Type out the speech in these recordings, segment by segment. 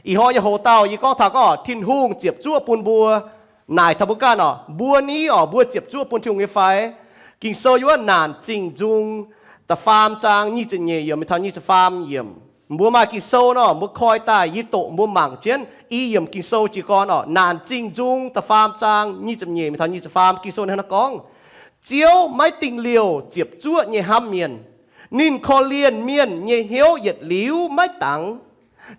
Ih hnoi nyei hoc-dauh yie gorngv taux gorngv Tin-Hungh ziepc zuoqv bun mbuo. Naaic taux mbuo ganh orqc, mbuo ni orqc, mbuo ziepc zuoqv bun Tin-Hungh nyei fai? Ging-Sou yiem wuov Naanc Zingh Nzung da'faam zaang nyic ziepc nyeic yiemc mingh taux nyic ziepc faam yiemc. Mbuo maaih Ging-Sou nor, mbuo koi daaih, yie doqc mbuo mangc jienv i yiemc Ging-Sou jiez gorn orqc. Naanc Zingh Nzung da'faam zaang nyic ziepc nyeic mingh taux nyic ziepc faam, Ging-Sou hnangv naaiv gorngv, Ziouv maiv dingh liouh ziepc zuoqv nyei hnamv mienh. Ninh korv-lienh mienh nyei hnyouv yietc liuz maiv dangx.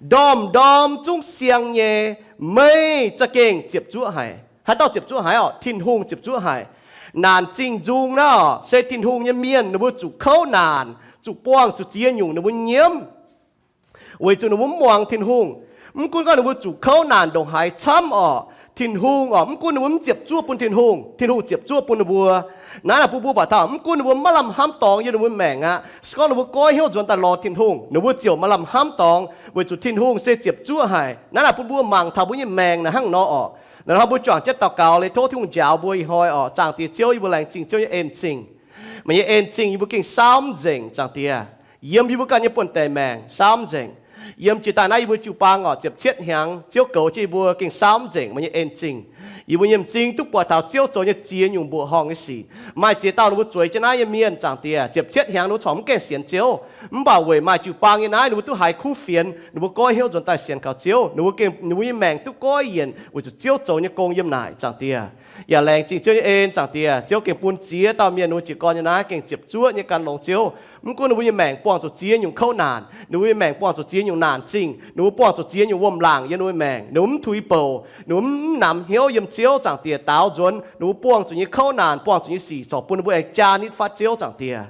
Ndorm-ndorm zungv siang nyei, meih za'gengh ziepc zuoqv haic. Haaix dauh ziepc zuoqv haic orqc? Tin-Hungh ziepc zuoqv haic. Naanc Zingh Nzung naaiv orqc, se Tin-Hungh nyei mienh ninh mbuo zuqc kouv naanc, zuqc buangh zuqc ziex nyungc ninh mbuo nyiemv, weic zuqc ninh mbuo mv muangx Tin-Hungh. Mv gunv gorngv ninh mbuo zuqc kouv naanc ndongc haaix camv orqc, Tin-Hungh orqc, mv gunv ninh mbuo mv ziepc zuoqv bun Tin-Hungh, Tin-Hungh ziepc zuoqv bun ninh mbuo. Naaiv naaic bun mbuo buatc taux, mv gunv ninh mbuo maiv lamh hnamv dorngx yiem ninh mbuo maengc aqv, se gorngv ninh mbuo goiv hnyouv nzuonx daaih lorz Tin-Hungh, ninh mbuo ziouc maaih lamh hnamv dorngx, weic zuqc Tin-Hungh se ziepc zuoqv haic. Naaiv naaic bun mbuo mangc taux mbuo nyei maengc naaic hnangv nor orqc. Naaiv hnoi mbuo juangc jienv daux gaux liuz tov Tin-Hungh njaaux mbuo ih hnoi orqc. Zaangc Diex Ziouv, yie mbuo laengz zingh Ziouv nyei en-zingh. Meih nyei en-zingh yie mbuo gengh saauv mv nzengc, Zaangc Diex. Yiem yie mbuo ganh nyei buonv-deic maengc saauv mv nzengc. Yiem jiex daaih naaiv yie mbuo jiu-baang orqc, ziepc cietv hnyangx, Ziouv goux jienv yie mbuo gengh saauv mv nzengc, meih nyei en-zingh. Yie mbuo nyei m'zing duqv buatc taux Ziouv zoux nyei ziex nyungc mbuoqc horngh nyei sic. Maaih ziex dauh ninh mbuo zueiz jienv naaiv nyei mienh, Zaangc Diex, ziepc cietv hnyangx ninh mbuo corc mv gaengh sienx Ziouv. Mv baac weic maaih jiu-baang nyei naaiv ninh mbuo duqv haiz kuv fienx, ninh mbuo goiv hnyouv nzuonx daaih sienx kaux Ziouv. Ninh mbuo gengh, ninh mbuo nyei maengc duqv goiv yienc weic zuqc Ziouv zoux nyei gong yiem naaic, Zaangc Diex. Yaac laengz zingh Ziouv nyei en, Zaangc Diex. Ziouv gengh bun ziex dauh mienh ninh mbuo jiez gorn nyei naaiv gengh ziepc zuoqv nyei gan longx Ziouv. Mv gunv ninh mbuo nyei maengc buangh zuqc ziex nyungc kouv naanc, ninh mbuo nyei maengc buangh zuqc ziex nyungc naanc zingh, ninh mbuo buangh zuqc ziex nyungc wuom-laangc yiem ninh mbuo maengc, ninh mbuo mv tuix bouc, ninh mbuo mv namx hnyouv yiem Ziouv, Zaangc Diex, daaux nzuonx ninh mbuo buangh zuqc nyei kouv naanc, buangh zuqc nyei sic corc bun ninh mbuo aengx jaa nitv fatv Ziouv, Zaangc Diex.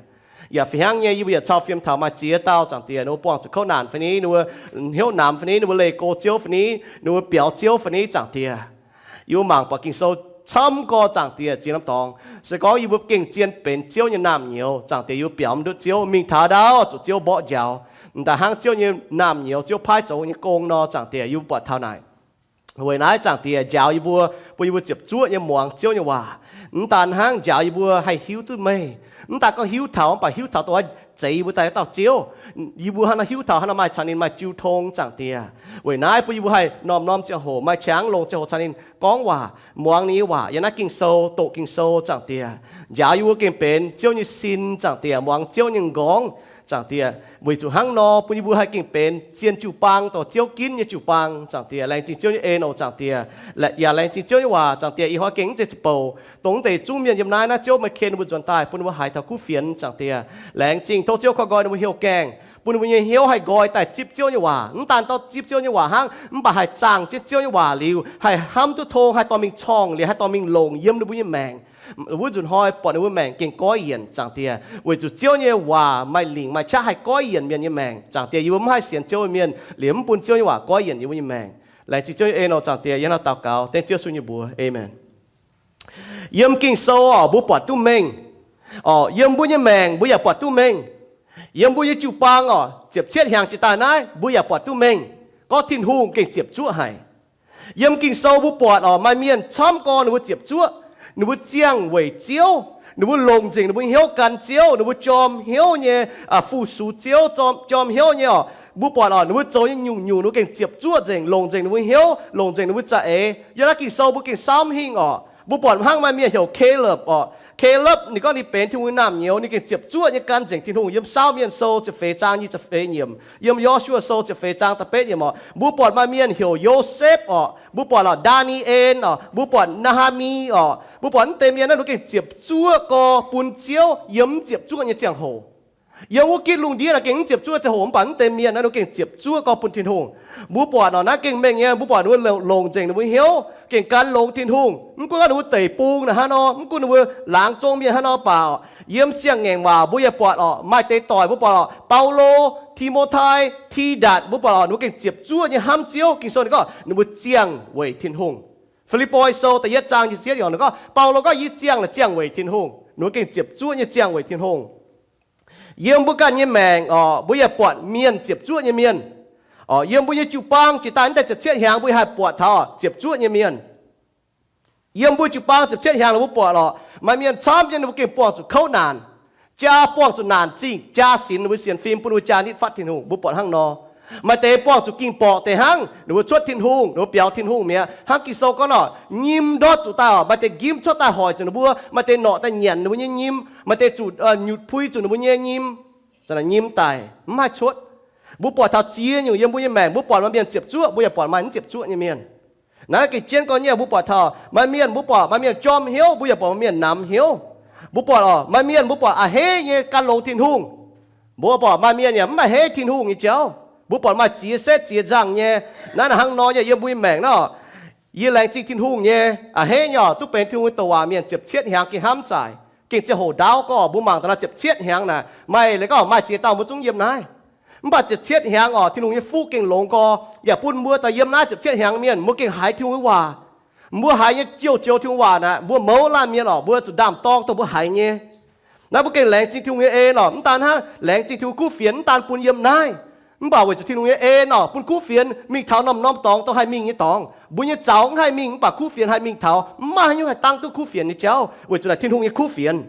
Yaac fih hnangv nyei, yie mbuo yaac cau fiem taux maaih ziex dauh, Zaangc Diex, ninh mbuo buangh zuqc kouv naanc fai ni, ninh mbuo hnyouv namx fai ni, ninh mbuo leih go Ziouv fai ni, ninh mbuo biaux Ziouv fai ni, Zaangc Diex. Yie mbuo mangc buatc Ging-Sou camv gorx, Zaangc Diex, ziex norm dorngx. Se gorngv yie mbuo gengh zien benx Ziouv nyei naamh nyouz, Zaangc Diex, yie mbuo biaux mv ndutv Ziouv, mingh taux ndau zuqc Ziouv mborqv njaaux. M'daaih hnangv Ziouv nyei naamh nyouz, Ziouv paaiv zoux nyei gong nor, Zaangc Diex, yie mbuo buatc taux naaic. Weic naaiv, Zaangc Diex, njaaux yie mbuo, bun yie mbuo ziepc zuoqv nyei muangx Ziouv nyei waac. Mv daan hnangv njaaux yie mbuo haih hiuv duqv meih. Mv daan gorngv hiuv taux, mv baac hiuv taux dongh wuov zeix yie mbuo daaih dauh Ziouv. Yie mbuo haaix nor hiuv taux, haaix nor maaih caux ninh maaih jiu tong, Zaangc Diex. Weic naaiv bun yie mbuo haih norm-norm ziangh hoc maaih qangx longx ziangh hoc caux ninh gorngv waac, muangx ninh nyei waac, yiem naaiv Ging-Sou, doqc Ging-Sou, Zaangc Diex. Njaaux yie mbuo gengh benx Ziouv nyei sin, Zaangc Diex, muangx Ziouv nyei nqorngv, Zaangc Diex. Weic zuqc hnangv nor bun yie mbuo haih gengh benx zien jiu-baang, dongh Ziouv ginv nyei jiu-baang, Zaangc Diex. Laengz zingh Ziouv nyei en oc, Zaangc Diex. Yaac laengz zingh Ziouv nyei waac, Zaangc Diex. Ih hnoi gengh mv zeiz ziepc bouc, dongh mv deix zungv mienh yiem naaiv, naaiv Ziouv meih ken ninh mbuo nzuonx daaih bun ninh mbuo haiz taux kuv fienx, Zaangc Diex. Laengz zingh tov Ziouv koi nqoi ninh mbuo hnyouv gaengh, bun ninh mbuo nyei hnyouv haih nqoi daaih zipv Ziouv nyei waac. Mv daan dorh zipv Ziouv nyei waac hnangv, mv baac haih zaangh jienv Ziouv nyei waac liuz, haih hnamv duqv tong, haih dorh mingh corngh, liuz haih dorh mingh longc yiem ninh mbuo nyei maengc. Wuov nzunc hnoi buatc ninh mbuo maengc gengh goiv yienc, Zaangc Diex, weic zuqc Ziouv nyei waac maaih lingc maaih qaqv haih goiv yienc mienh nyei maengc, Zaangc Diex. Yie mbuo mv haih sienx Ziouv nyei mienh liuz mv bun Ziouv nyei waac goiv yienc yie mbuo nyei maengc. Laengz zingh Ziouv nyei en oc, Zaangc Diex. Yie hnangv naaiv daux gaux dengv Ziouv Yesu nyei mbuox, aamen. Yiem Ging-Sou orqc, mbuo buatc duqv mengh. Orqc, yiem mbuo nyei maengc mbuo yaac buatc duqv mengh. Yiem mbuo nyei jiu-baang orqc, ziepc cietv hnyangx jiex daaih naaiv mbuo yaac buatc duqv mengh, gorngv Tin-Hungh gengh ziepc zuoqv haic. Yiem Ging-Sou mbuo buatc orqc, maaih mienh camv gorx ninh mbuo ziepc zuoqv, ninh mbuo ziangh weic Ziouv, ninh mbuo longc nzengc ninh mbuo hnyouv gan Ziouv, ninh mbuo jorm hnyouv nyei, aa, fu-sux Ziouv, jorm, jorm hnyouv nyei orqc. Mbuo buatc orqc, ninh mbuo zoux nyei nyungc-nyungc ninh mbuo gengh ziepc zuoqv nzengc, longc nzengc ninh mbuo hnyouv, longc nzengc ninh mbuo za'eix. Yiem naaiv Ging-Sou mbuo gengh saauv mv hingh orqc. Mbuo buatc hnangv maaih mienh heuc Caleb orqc. Caleb ninh gorngv ninh benx Tin-Hungh nyei naamh nyouz, ninh gengh ziepc zuoqv nyei gan nzengc Tin-Hungh. Yiem Saauv Mienh Sou ziepc feix zaang nyic ziepc feix nyiemc, yiem Yo^su^waa Sou ziepc feix zaang da'betv nyiemc orqc. Mbuo buatc maaih mienh heuc Yosepv orqc. Mbuo buatc orqc, Ndaa^ni^en orqc. Mbuo buatc Naa^haa^mi orqc. Mbuo buatc mv deix mienh naaiv ninh gengh ziepc zuoqv gorx bun Ziouv yiem mv ziepc zuoqv nyei ziangh hoc. Yiem wuov gitv lungh ndiev naaiv gengh mv ziepc zuoqv ziangh hoc, mv baac mv deix mienh naaiv ninh gengh ziepc zuoqv gorx bun Tin-Hungh. Mbuo buatc orqc, naaiv gengh mengh nyei, mbuo buatc ninh mbuo longc nzengc ninh mbuo hnyouv, gengh gan longx Tin-Hungh. Mv gunv gorngv ninh mbuo deic bung naaic hnangv nor, mv gunv ninh mbuo laangz zong mienh hnangv nor baac, yiem siang-ngaengc waac mbuo yaac buatc orqc, maaih deix doic mbuo buatc orqc, Baulo, Ti^mo^tai, Tidatc, mbuo buatc orqc, ninh mbuo gengh ziepc zuoqv nyei hnamv Ziouv. Ging-Sou ninh gorngv ninh mbuo ziangh weic Tin-Hungh. Fi^lipv^poi Sou da'yietv zaang nyic ziepc yietv yiemc ninh gorngv, Baulo gorngv, yie ziangh naaic ziangh weic Tin-Hungh. Ninh mbuo gengh ziepc zuoqv nyei ziangh weic Tin-Hungh. Yiem mbuo ganh nyei maengc orqc, mbuo yaac buatc mienh ziepc zuoqv nyei mienh. Orqc, yiem mbuo nyei jiu-baang jiex daaih mv deix ziepc cietv hnyangx mbuo haih buatc taux ziepc zuoqv nyei mienh. Yiem mbuo jiu-baang ziepc cietv hnyangx ninh mbuo buatc orqc, maaih mienh camv nyei ninh mbuo gengh buangh zuqc kouv naanc, jaa buangh zuqc naanc zingh, jaa sinx ninh mbuo sienx fim bun ninh mbuo jaa nitv fatv Tin-Hungh. Mbuo buatc hnangv nor. Maaih deix buangh zuqc ging borqc deix hnangv, ninh mbuo cuotv Tin-Hungh, ninh mbuo biaux Tin-Hungh mi'aqv. Hnangv Ging-Sou gorngv nor, nyim ndortv zuqc daaih oc, maaih deix njimv cuotv daaih hoic zuqc ninh mbuo, maaih deix norqc daaih nyanc ninh mbuo nyei nyim, maaih deix zuqc nyutc pui zuqc ninh mbuo nyei nyim, nyim daic mv haih cuotv. Mbuo buatc taux ziex nyungc yiem mbuo nyei maengc, mbuo buatc maaih mienh ziepc zuoqv, mbuo yaac buatc maaih mv ziepc zuoqv nyei mienh. Naaiv gengh jienv gorngv nyei, mbuo buatc taux maaih mienh, mbuo buatc maaih mienh jorm hnyouv, mbuo yaac buatc maaih mienh namx hnyouv. Mbuo buatc oc, maaih mienh mbuo buatc a'hneiv nyei gan longx Tin-Hungh. Mbuo buatc maaih mienh yaac mv a'hneiv Tin-Hungh nyei jauv. Mbuo buatc maaih ziex setv ziex nzangh nyei. Naaiv hnangv nor nyei yiem mbuo nyei maengc nor, yie laengz zingh Tin-Hungh nyei, a'hneiv nyei oc, duqv benx Tin-Hungh nyei douc waac mienh ziepc cietv hnyangx gengh hnamv zaaic, gengh ziangh hoc ndaauv gorngv mbuo mangc daaih nor ziepc cietv hnyangx naaic, maaih leiz gorngv maaih ziex dauh mbuo zungv yiem naaiv. Mv baac ziepc cietv hnyangx oc, Tin-Hungh nyei fuqv gengh longx gorx, yaac bun mbuo daaih yiem naaiv ziepc cietv hnyangx mienh mbuo gengh haiz Tin-Hungh nyei waac. Mbuo haiz nyei joux-joux Tin-Hungh waac naaic, mbuo mouz laanh mienh oc, mbuo zuqc ndaam-dorng dongh mbuo haiz nyei. Naaiv mbuo gengh laengz zingh Tin-Hungh nyei en oc, mv daan hnangv laengz zingh Tin-Hungh kuv fienx mv daan bun yiem naaiv, mv baac weic zuqc Tin-Hungh nyei en oc, bun kuv fienx mingh taux norm-norm dorngx dongh haih mingh nyei dorngx. Mbuo nyei zaux mv haih mingh, mv baac kuv fienx haih mingh taux, mv maaih haaix nyungc haih dangv duqv kuv fienx nyei jauv, weic zuqc naaic Tin-Hungh nyei kuv fienx.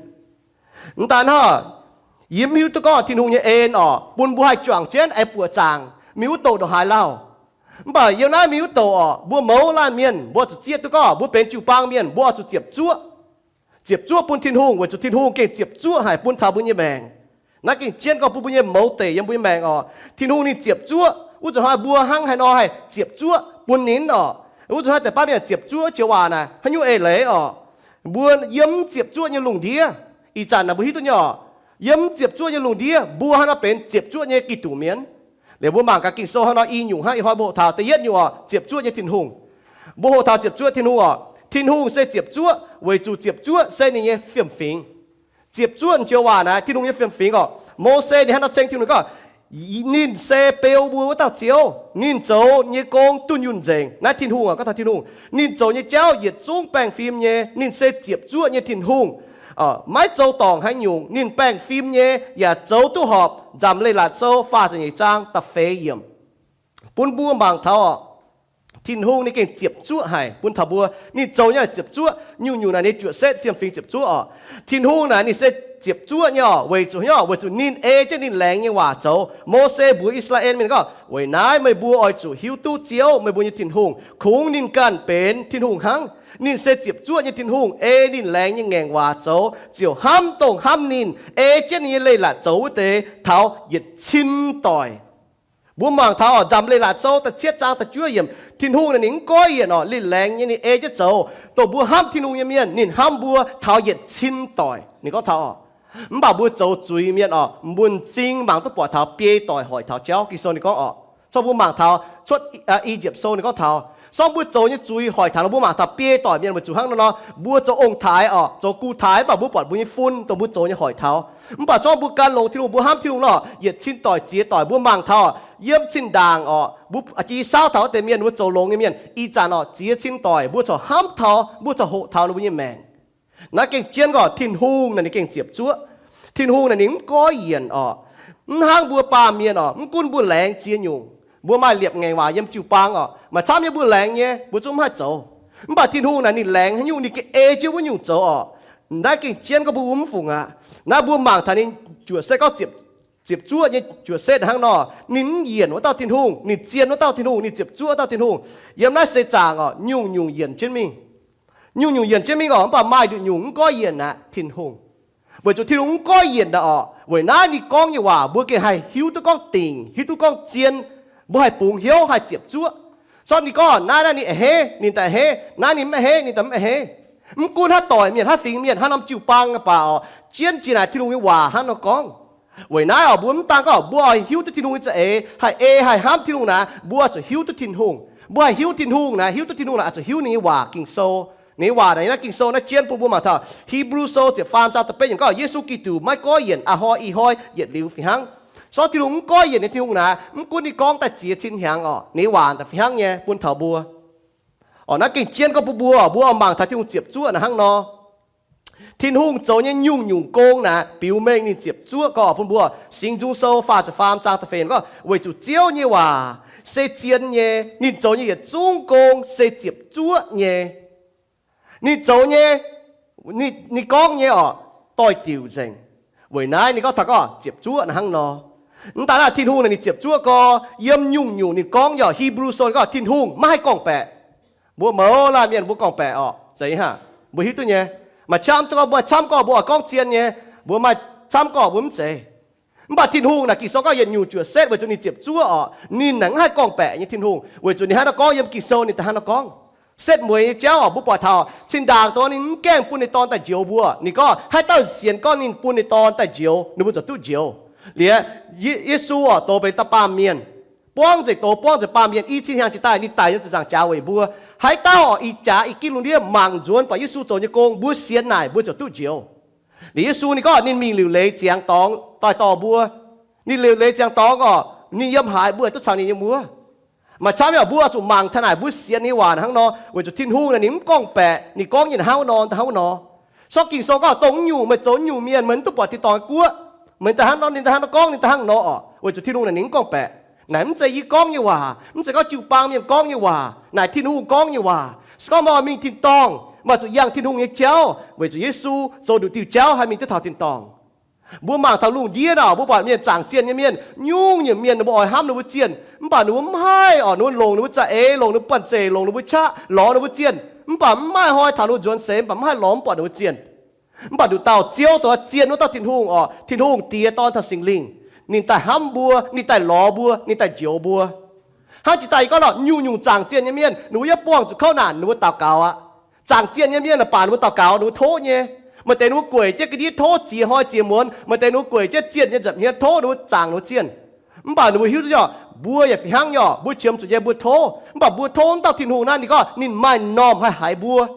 Mv daan hnangv, yie mv hiuv duqv gorngv Tin-Hungh nyei en oc, bun mbuo haih juangc jienv aengx buoqc zaangc mingh wuov douc ndongc haaix lauh. Mv baac yiem naaiv mingh wuov douc oc, mbuo mouz laanh mienh mbuo zuqc zieqv duqv gorngv mbuo benx jiu-baang mienh, mbuo oix zuqc ziepc zuoqv. Ziepc zuoqv bun Tin-Hungh, weic zuqc Tin-Hungh gengh ziepc zuoqv haic bun taux mbuo nyei maengc. Naaiv gengh jienv gorngv bun mbuo nyei mouz deic yiem mbuo nyei maengc oc. Tin-Hungh ninh ziepc zuoqv, wuov zuqc hnoi mbuo hnangv haaix nor haih ziepc zuoqv bun ninh oc. Wuov zuqc hnoi deix baav mienh ziepc zuoqv joux waac naaic haaix nyungc eix leiz oc. Mbuo yiem mv ziepc zuoqv nyei lungh ndiev, ih zanc naaic mbuo hiuv duqv nyei oc, yiem mv ziepc zuoqv nyei lungh ndiev mbuo hnangv nor benx ziepc zuoqv nyei Giduc mienh. Liuz mbuo mangc gaax Ging-Sou hnangv nor i nyungc hnangv, ih hnoi mbuo hoqc taux da'yietv nyungc oc, ziepc zuoqv nyei Tin-Hungh. Mbuo hoqc taux ziepc zuoqv Tin-Hungh oc. Tin-Hungh se ziepc zuoqv weic zuqc ziepc zuoqv se ninh nyei fiem-fingx. Ziepc zuoqv joux waac naaic Tin-Hungh nyei fiem-fingx oc. Mose ninh hnangv nor ceng Tin-Hungh gorngv, ninh se beu mbuo wuov dauh Ziouv, ninh zoux nyei gong dunh yunh nzengc. Naaiv Tin-Hungh oc, gorngv taux Tin-Hungh, ninh zoux nyei jauv yietc zungv baengh fim nyei. Ninh se ziepc zuoqv nyei Tin-Hungh, maiv zoux dorngc haaix nyungc. Ninh baengh fim nyei yaac zoux duqv horpc. Nzamc Leiz-Latc Sou faah ziepc nyeic zaang da'feix yiemc bun mbuo mangc taux oc, Tin-Hungh ninh gengh ziepc zuoqv haic bun taux mbuo. Ninh zoux nyei ziepc zuoqv, nyungc-nyungc naaic ninh juoqc setv fiem-fingx ziepc zuoqv oc. Tin-Hungh naaic ninh se ziepc zuoqv nyei oc, weic zuqc hnyouv, weic zuqc ninh ei jienv ninh laengz nyei waac zoux. Mose mbuox I^saa^laa^en mienh gorngv, weic naaiv meih mbuo oix zuqc hiuv duqv Ziouv, meih mbuo nyei Tin-Hungh, kungx ninh ganh benx Tin-Hungh hnangv. Ninh se ziepc zuoqv nyei Tin-Hungh. Ei ninh laengz nyei ngaengc waac zoux ziouc hnamv dongh hnamv ninh, ei jienv ninh nyei leiz-latc zoux wuov deix taux yietc cin doic. Mbuo mangc taux oc, Nzamc Leiz-Latc Sou da'cietv zaang da'juov yiemc, Tin-Hungh naaic ninh mv goiv yienc oc, ninh laengz nyei ninh ei jienv zoux. Dongh mbuo hnamv Tin-Hungh nyei mienh ninh hnamv mbuo taux yietc cin doic. Ninh gorngv taux oc, mv baac mbuo zoux zuiz mienh oc, mbuo m'zing mangc duqv buatc taux biei doic hoic taux jauv. Ging-Sou ninh gorngv oc, zorqv mbuo mangc taux cuotv I^yipv Sou ninh gorngv taux, zorqv mbuo zoux nyei zuiz hoic taux nor, mbuo mangc taux biei doic mienh weic zuqc hnangv nor nor, mbuo zoux ong-taaix oc, zoux gu taaix, mv baac mbuo buatc mbuo nyei fun dongh mbuo zoux nyei hoic taux. Mv baac zorqv mbuo gan longx Tin-Hungh, mbuo hnamv Tin-Hungh nor, yietc cin doic ziex doic mbuo mangc taux, yiem zinh ndaangc oc, mbuo jiex saauv taux wuov deix mienh mbuo zoux longx nyei mienh, ih zanc oc ziex cin doic mbuo corc hnamv taux, mbuo corc hoqc taux ninh mbuo nyei maengc. Naaiv gengh jienv gorngv Tin-Hungh naaic ninh gengh ziepc zuoqv. Tin-Hungh naaic ninh mv goiv yienc oc. Mv hnangv mbuo baamh mienh oc, mv gunv mbuo laengz ziex nyungc, mbuo maaih liepc ngaengc waac yiem jiu-baang oc, maaih camv nyei mbuo laengz nyei mbuo zungv mv haih zoux. Mv baac Tin-Hungh naaic ninh laengz haaix nyungc ninh ga'ei jienv wuov nyungc zoux oc. Naaiv gengh jienv gorngv mbuo mv fungc aqv. Naaiv mbuo mangc taux ninh juoqc setv gorngv ziepc zuoqv nyei juoqc setv hnangv nor, ninh mv yienc wuov dauh Tin-Hungh, ninh zien wuov dauh Tin-Hungh, ninh ziepc zuoqv wuov dauh Tin-Hungh. Yiem naaiv seix zaangc oc, nyungc-nyungc yienc jienv mingh. Nyungc-nyungc yienc jienv mingh oc, mv baac maaih nduqc nyungc mv goiv yienc aqv, Tin-Hungh. Weic zuqc Tin-Hungh mv goiv yienc aqv oc, weic naaiv ninh gorngv nyei waac mbuo gengh haih hiuv duqv gorngv dingc, hiuv duqv gorngv zien. Mbuo haih bungx hnyouv, haih ziepc zuoqv. Zorqv ninh gorngv naaiv, naaiv ninh a'hneiv, ninh daaih a'hneiv, naaiv ninh mv a'hneiv, ninh daaih mv a'hneiv. Mv gunv haaix doic mienh, haaix fingx mienh, haaix norm jiu-baang baac oc, jienv jiex naaic Tin-Hungh nyei waac hnangv nor gorngv. Weic naaiv oc, mbuo mv daan gorngv mbuo oix hiuv duqv Tin-Hungh nyei za'eix, haih ei haih hnamv Tin-Hungh naaic, mbuo oix zuqc hiuv duqv Tin-Hungh. Mbuo haih hiuv Tin-Hungh naaic, hiuv duqv Tin-Hungh naaic, oix zuqc hiuv ninh nyei waac, Ging-Sou. Ninh nyei waac naaic, naaiv Ging-Sou naaiv jienv bun mbuo mangc taux Hipv^lu Sou ziepc faam zaang da'betv yiemc gorngv Yesu Giduc maiv goiv yienc, a'hnoi ih hnoi yietc liuz fih hnangv. Zorqv Tin-Hungh mv goiv yienc nyei Tin-Hungh naaic, mv gunv ninh gorngv daaih ziex cin hnyangx oc, ninh nyei waac daaih fih hnangv nyei bun taux mbuo. Oc, naaiv gengh jienv gorngv bun mbuo, mbuo oix mangc taux Tin-Hungh ziepc zuoqv naaic hnangv nor. Tin-Hungh zoux nyei nyungc-nyungc gong naaic biux mengh ninh ziepc zuoqv. Gorngv bun mbuo, Singx Nzung Sou faah ziepc faam zaang da'feix gorngv, weic zuqc Ziouv nyei waac se zien nyei, ninh zoux nyei yietc zungv gong se ziepc zuoqv nyei. Ninh zoux nyei, ninh gorngv nyei oc, doix-diuc nzengc. Weic naaiv ninh gorngv taux gorngv ziepc zuoqv naaic hnangv nor. Mv daaih naaiv Tin-Hungh naaic ninh ziepc zuoqv gorx, yiem nyungc-nyungc ninh gorngv nyei orqc. Hipv^lu Sou ninh gorngv Tin-Hungh maiv haih gorngv-baeqc. Mbuo mouz laanh mienh mbuo gorngv-baeqc orqc, zeiz hnangv. Mbuo hiuv duqv nyei. Maaih camv gorngv, mbuo maaih camv gorngv mbuo oix gorngv zien nyei, mbuo maaih camv gorngv mbuo mv zeiz. Mv baac Tin-Hungh naaic Ging-Sou gorngv yietc nyungc juoqc setv weic zuqc ninh ziepc zuoqv orqc, ninh naaic mv haih gorngv-baeqc nyei Tin-Hungh, weic zuqc ninh hnangv nor gorngv yiem Ging-Sou ninh daaih hnangv nor gorngv. Setv mueiz nyei jauv orqc, mbuo buatc taux cin-ndaangc dongh ninh mv gaengh bun ninh Dorn daaih njoux mbuo. Ninh gorngv haaix dauh sienx gorngv ninh bun ninh Dorn daaih njoux, ninh mbuo ziouc duqv njoux. Liuz, Ye-, Yesu orqc, doz benx dauh baamh mienh, buangv nzengc doz, buangv nzengc baamh mienh, i cin hnyangx jiex daaih ninh daic yiem ziepc nzaangc jaax weic mbuo. Haaix dauh orqc, ih jaax ih ginv lungh ndiev mangc nzuonx buatc Yesu zoux nyei gong, mbuo sienx naaic, mbuo ziouc duqv njoux. Liuz Yesu ninh gorngv ninh mingh liuc leiz ziangx dorngx daaih dorh mbuo. Ninh liuc leiz ziangx dorngx orqc, ninh yiem haaix mbuo duqv caux ninh yiem wuov. Maaih camv nyei orqc, mbuo zuqc mangc taux naaic, mbuo sienx nyei waac hnangv nor, weic zuqc Tin-Hungh naaic ninh mv gorngv-baeqc, ninh gorngv nyei hnangv wuov nor, hnangv wuov nor. Sortv Ging-Sou gorngv dongh nyungc meih zoux nyungc mienh meih mv duqv buatc tin-dorngh guoqv. Meih daaih hnangv nor, ninh daaih hnangv nor gorngv, ninh daaih hnangv nor orqc, weic zuqc Tin-Hungh naaic ninh mv gorngv-baeqc. Naaic mv zeiz yie gorngv nyei waac, mv zeiz gorngv jiu-baang mienh gorngv nyei waac, naaic Tin-Hungh gorngv nyei waac. Se gorngv meih oix mingh tin-dorngh, meih zuqc yangh Tin-Hungh nyei jauv, weic zuqc Yesu zoux nduqc diuh jauv haih mingh duqv taux tin-dorngh. Mbuo mangc taux lungh ndiev naaic, mbuo buatc mienh zaangc zienh nyei mienh, nyungc-nyungc mienh ninh mbuo oix hnamv ninh mbuo zienh, mv baac ninh mbuo mv haih orqc, ninh mbuo longc ninh mbuo za'eix, longc ninh mbuo banh zeic, longc ninh mbuo qaqv lorz ninh mbuo zienh, mv baac mv maaih hnoi taux ninh mbuo nzuonx seix, mv baac mv haih lorz mv buatc ninh mbuo zienh. Mv baac nduqc dauh Ziouv, dongh zien wuov dauh Tin-Hungh orqc, Tin-Hungh Diex, Dorn caux Singx Lingh, ninh daaih hnamv mbuo, ninh daaih lorz mbuo, ninh daaih njoux mbuo. Hnangv jiex daaih yie gorngv nor, nyungc-nyungc zaangc zienh nyei mienh ninh mbuo yaac buangh zuqc kouv naanc ninh mbuo daux gaux aqv. Zaangc zienh nyei mienh baac ninh mbuo daux gaux ninh mbuo tov nyei. Maaih deix ninh mbuo gueic jienv ga'ndiev tov ziex hnoi ziex muonz, maaih deix ninh mbuo gueic jienv zienh nyei nza'hmien tov ninh mbuo zaangc ninh mbuo zienh. Mv baac ninh mbuo hiuv duqv orqc, mbuo yaac fih hnangv nyei orqc, mbuo qiemx zuqc nyei mbuo tov, mv baac mbuo tov wuov dauh Tin-Hungh naaiv, ninh gorngv ninh maaih normh haih haiz mbuo,